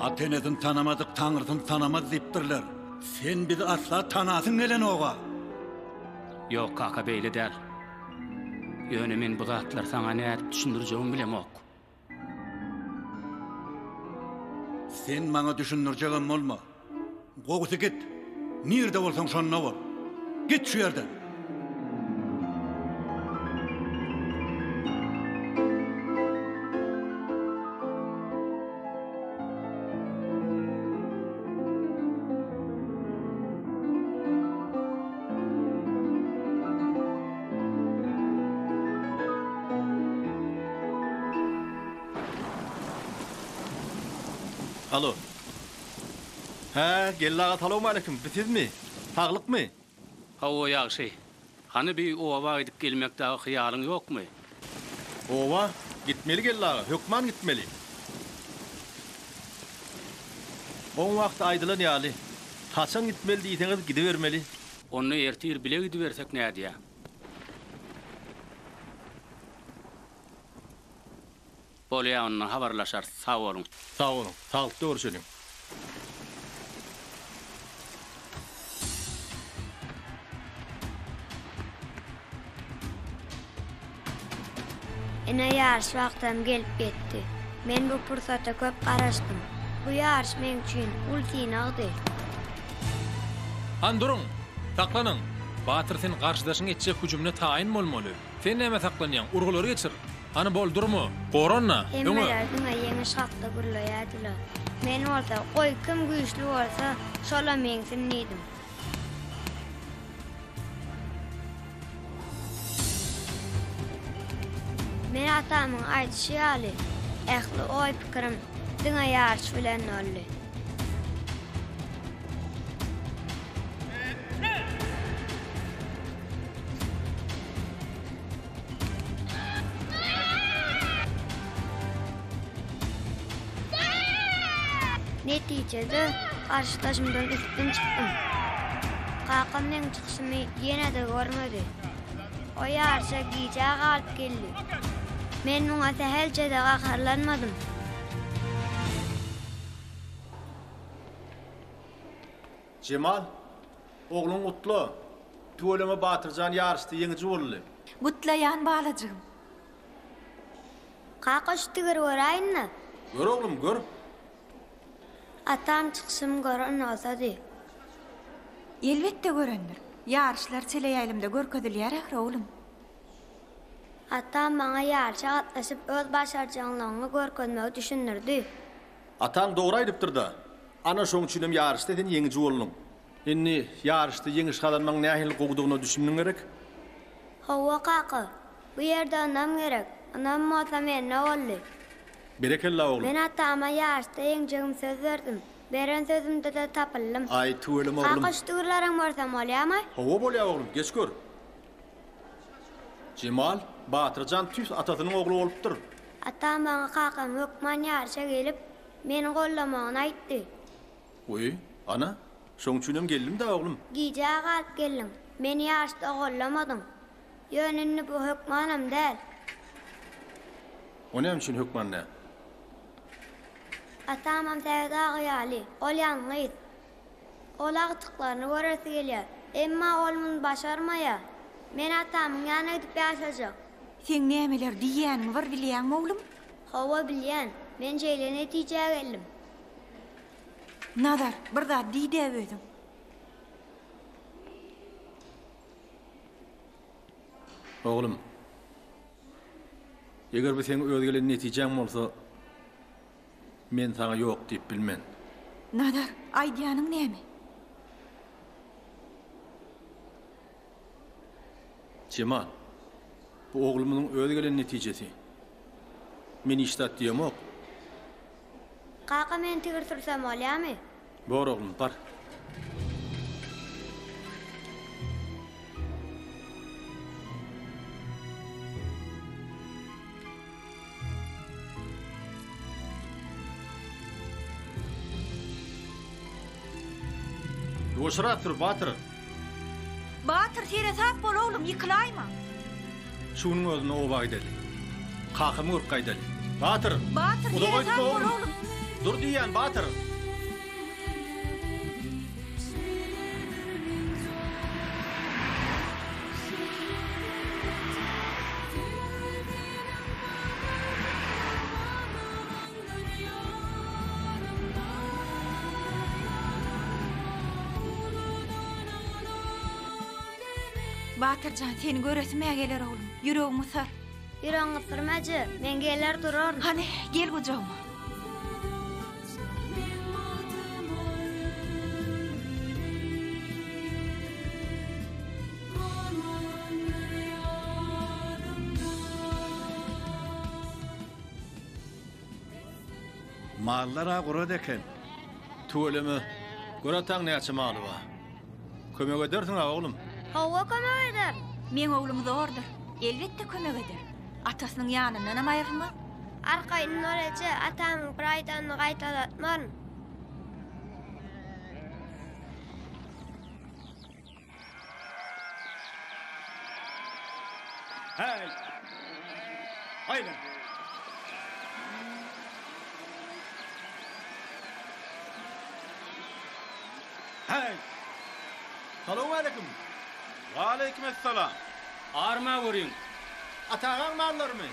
Ata-enesini tanamadyk Taňrysyny tanamaz diýipdirler. Sen bizi asla tanasyň gelenok-a. Ýok, kaka, beýle däl. Ýöne men bu zatlary saňa nädip düşündirjegimi bilemok. Sen maňa düşündirjegem bolma. Gowusy git. Nirde bolsaň şonda bol. Git şu ýerden. Alo. Hä, Geldi aga salowmaleýkim, bi sizmi? Saglykmy? Hawa, ýagşy. Hany bi oba gidip gelmek dagy hyýalyň ýokmy? Oba? Gitmeli Geldi aga, hökman gitmeli. Oň wagty aýdylan ýaly. Haçan gitmeli diýseňiz gidibermeli. Onda ertir bile gidibersek nädýä? Bolýa onda habarlaşarys sag boluň. Sag boluň. Saglykda görüşeliň. Ine ýaryş wagtam gelip ýetdi. Men bu pursata köp garaşdym. Bu ýaryş meň üçin uly synagdy. Han duruň! Saklanyň! Batyr sen garşydaşyň etjek hüjümine taýyn bolmaly. Sen nämä saklanýaň? Urgulary geçir! Hany bol durma! Goran-da! Öňe! Hemmeler diňe ýeňiş hakda gürleýärdiler. Men bolsa, goý kim güýçli bolsa, şolam ýeňsin diýdim. Men atamyň aýdyşy ýaly, ähli oý-pikirim diňe ýaryş bilen boldy. Netijede, garşydaşymdan üstün çykdym. Kakam meň çykyşymy ýene-de görmedi. O ýaryşa gijä galyp geldi. Men muňa sähelçe-de gaharlanmadym. Jemal, ogluňy gutla! Tüweleme Batyrjan ýaryşda ýeňiji boldy. Gutlaýan balajygym. Kaka şu tigiri göräýin-le. Gör oglum, gör. Atam çykyşymy gören bolsady. Elbetde görendir. Ýaryşlar teleýaýlymda görkezilýär ahry oglum. Atam maňa ýaryşa gatnaşyp öz başarjaňlygyňy görkezmegi düşündirdi. Ataň dogry aýdypdyr-da. Ana şoň üçinem ýaryşda sen ýeňiji bolduň. Indi ýaryşda ýeňiş gazanmagyň nähili gowudygyna düşündiň gerek? Hawa kaka, bu ýerde ynam gerek. Ynam bolsa mende boldy. Berekella oglum. Men atama ýaryşda ýeňjegimi söz berdim. Beren sözümde-de tapyldym. Aý, tüweleme oglum. Kaka şu tigirleriň görsem bolýamy? Hawa bolýa oglum, geç gör. Jemal, Batyrjan tüýs atasynyň ogly bolupdyr. Atam maňa kakam hökman ýaryşa gelip. Meni gollamagyny aýtdy. Wiý, ana, şoň üçinem geldim-dä, oglum. Gijä galyp geldiň. Meni ýaşda gollamadyň. Ýöne indi bu hökmanam däl. O näme üçin hökman däl? Atamam Sähet aga ýaly, ol ýalňyz. Ol agtyklaryny göresi gelýär. Emma ol muny başarmaýar. Men atamyň ýanyna gidip ýaşajak. Seň nämeler diýýäniňi bir bilýäňmi, oglum? Hawa, bilýän. Men şeýle netijä geldim. Nazar, bir zat diý-dä özüň. Oglum, eger bu seň öz gelen netijäň bolsa, men saňa ýok diýip bilmen. Nazar, aýdýanyň näme? Jemal, bu oglumyzyň öz gelen netijesi. Men hiç zat diýemok. Kaka men tigir sürsem bolýamy? Bor oglum, bar. Ýuwaşrak sür, Batyr. Batyr, seresap bol oglum, ýykylaýma. Şu günüň özünde oba gideli. Kakamy görüp gaýdaly. Batyr! Batyr, Uzaga seresap gitme bol oglum. oglum. Dur diýýän, Batyr! Batyr jan, seni göresim-ä geler oglum. Ýüregim gysar. Ýüregiňi gysdyrma eje, men geler duraryn. Hany, gel gujagyma. Mallar-a gurat eken. Tüweleme, gör ataň näçe maly bar. Kömek edersiň-ä, oglum? Hawa, kömek ederin. Meň oglum zordur. Elbetde kömek eder. Atasynyň ýanyndanam aýrylmaz. Arkaýyn bol eje, atamyň bir aýdanyny gaýtalatmaryn. Häý! Aýlan! Häý! Salowmaleýkim! Waleýkim essalam! Arma görüň! Atagaň mallarymy?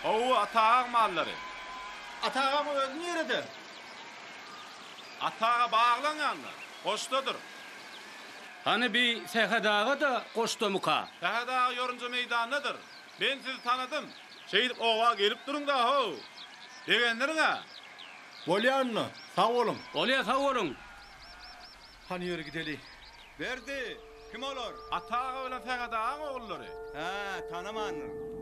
Hawa, Atagaň mallary. Atagaň özi nirede? Ataga baglaň ýanynda, goşdadyr. Hany bi Sähet aga-da goşdamyka? Sähet aga ýorunja meýdandadyr. Men sizi tanadym. Şeýdip oba gelip duruň-da how. Begendirin-ä. Bolýa onda, sag boluň. Bolýa, sag boluň. Hany ýör gideli. Berdi, kim olar? Ata aga bilen Sähet agaň ogullary. Hä, tanamandyryn.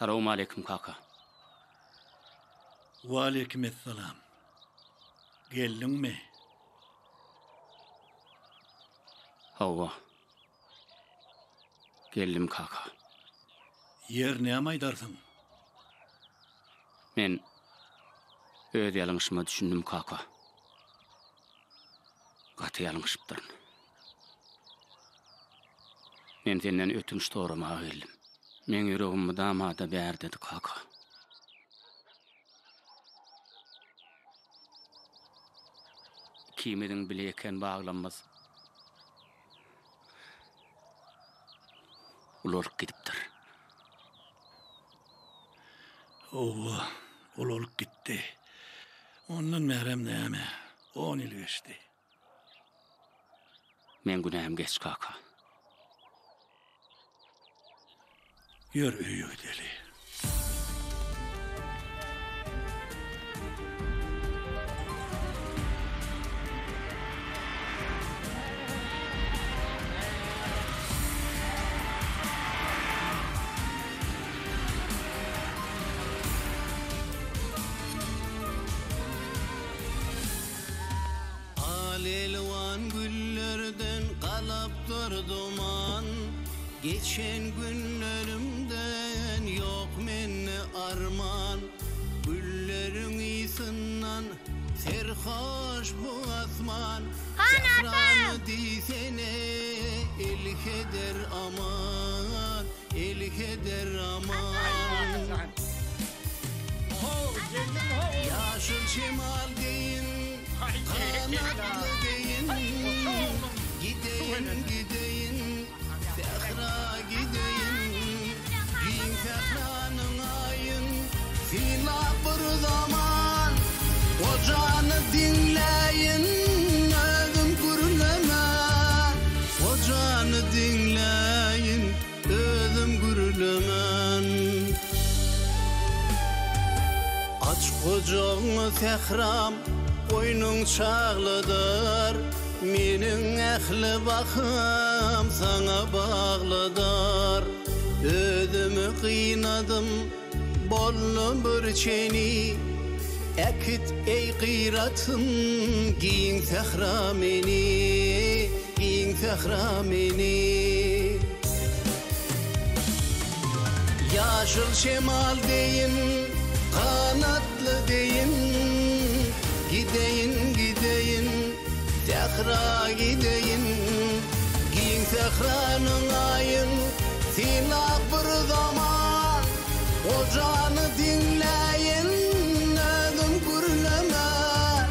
Salowmaleýkim kaka. Waleýkimessalam. Geldiňmi? Hawa. Geldim kaka. Ýer näme aýdarsyň? Men öz ýalňyşyma düşündim kaka. Gaty ýalňyşypdyryn. Men senden ötünç soramaga geldim. Meň ýüregim mydama-da bärdedi kaka. Ikimiziň bile eken baglamyz. Ulalyp gidipdir. Howwa, ulalyp gitdi. Ondan bärem näme, on ýyl geçdi. Meň günäm geç kaka. Ýör öýe gideli. Al-elwan güllerden galapdyr duman, Geçen günlerimden ýok mende arman. Gülleriň ysyndan serhoş bu asman, Sährany diýsene, elheder aman, Elheder aman. Ýaşyl şemal deýin, ganatly deýin, Gideýin, gideýin, sähra gideýin. Giň sähranyň aýyn synlap bir zaman, Gojany diňläýin, özüm gürlemän. Gojany diňläýin, Özüm gürlemän. Aç gujagyňy sähram, goýnuň çagladar, Meniň ähli baham saňa bagladar. Özümi gynadym, boldy bir çeni, Äkit eý gyratym, giň sähra meni, Giň sähra meni. Ýaşyl şemal deýin, ganatly deýin, Gideýin, gideýin, sähra gideýin. Giň sähranyň aýyn synlap bir zaman, Gojany diňläýin, özüm gürlemän.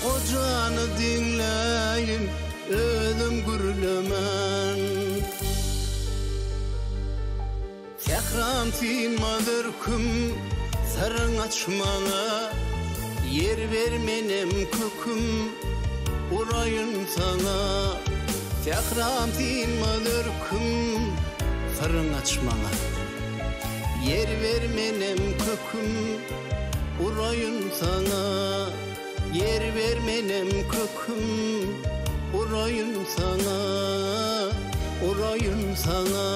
Gojany diňläýin, özüm gürlemän. Sähram synmaz örküm, syryň aç maňa, Ýer ber menem köküm, uraýyn saňa. Sähram synmaz örküm, syryň aç maňa, Ýer ber menem köküm, uraýyn saňa. Ýer ber menem köküm uraýyn saňa, uraýyn saňa.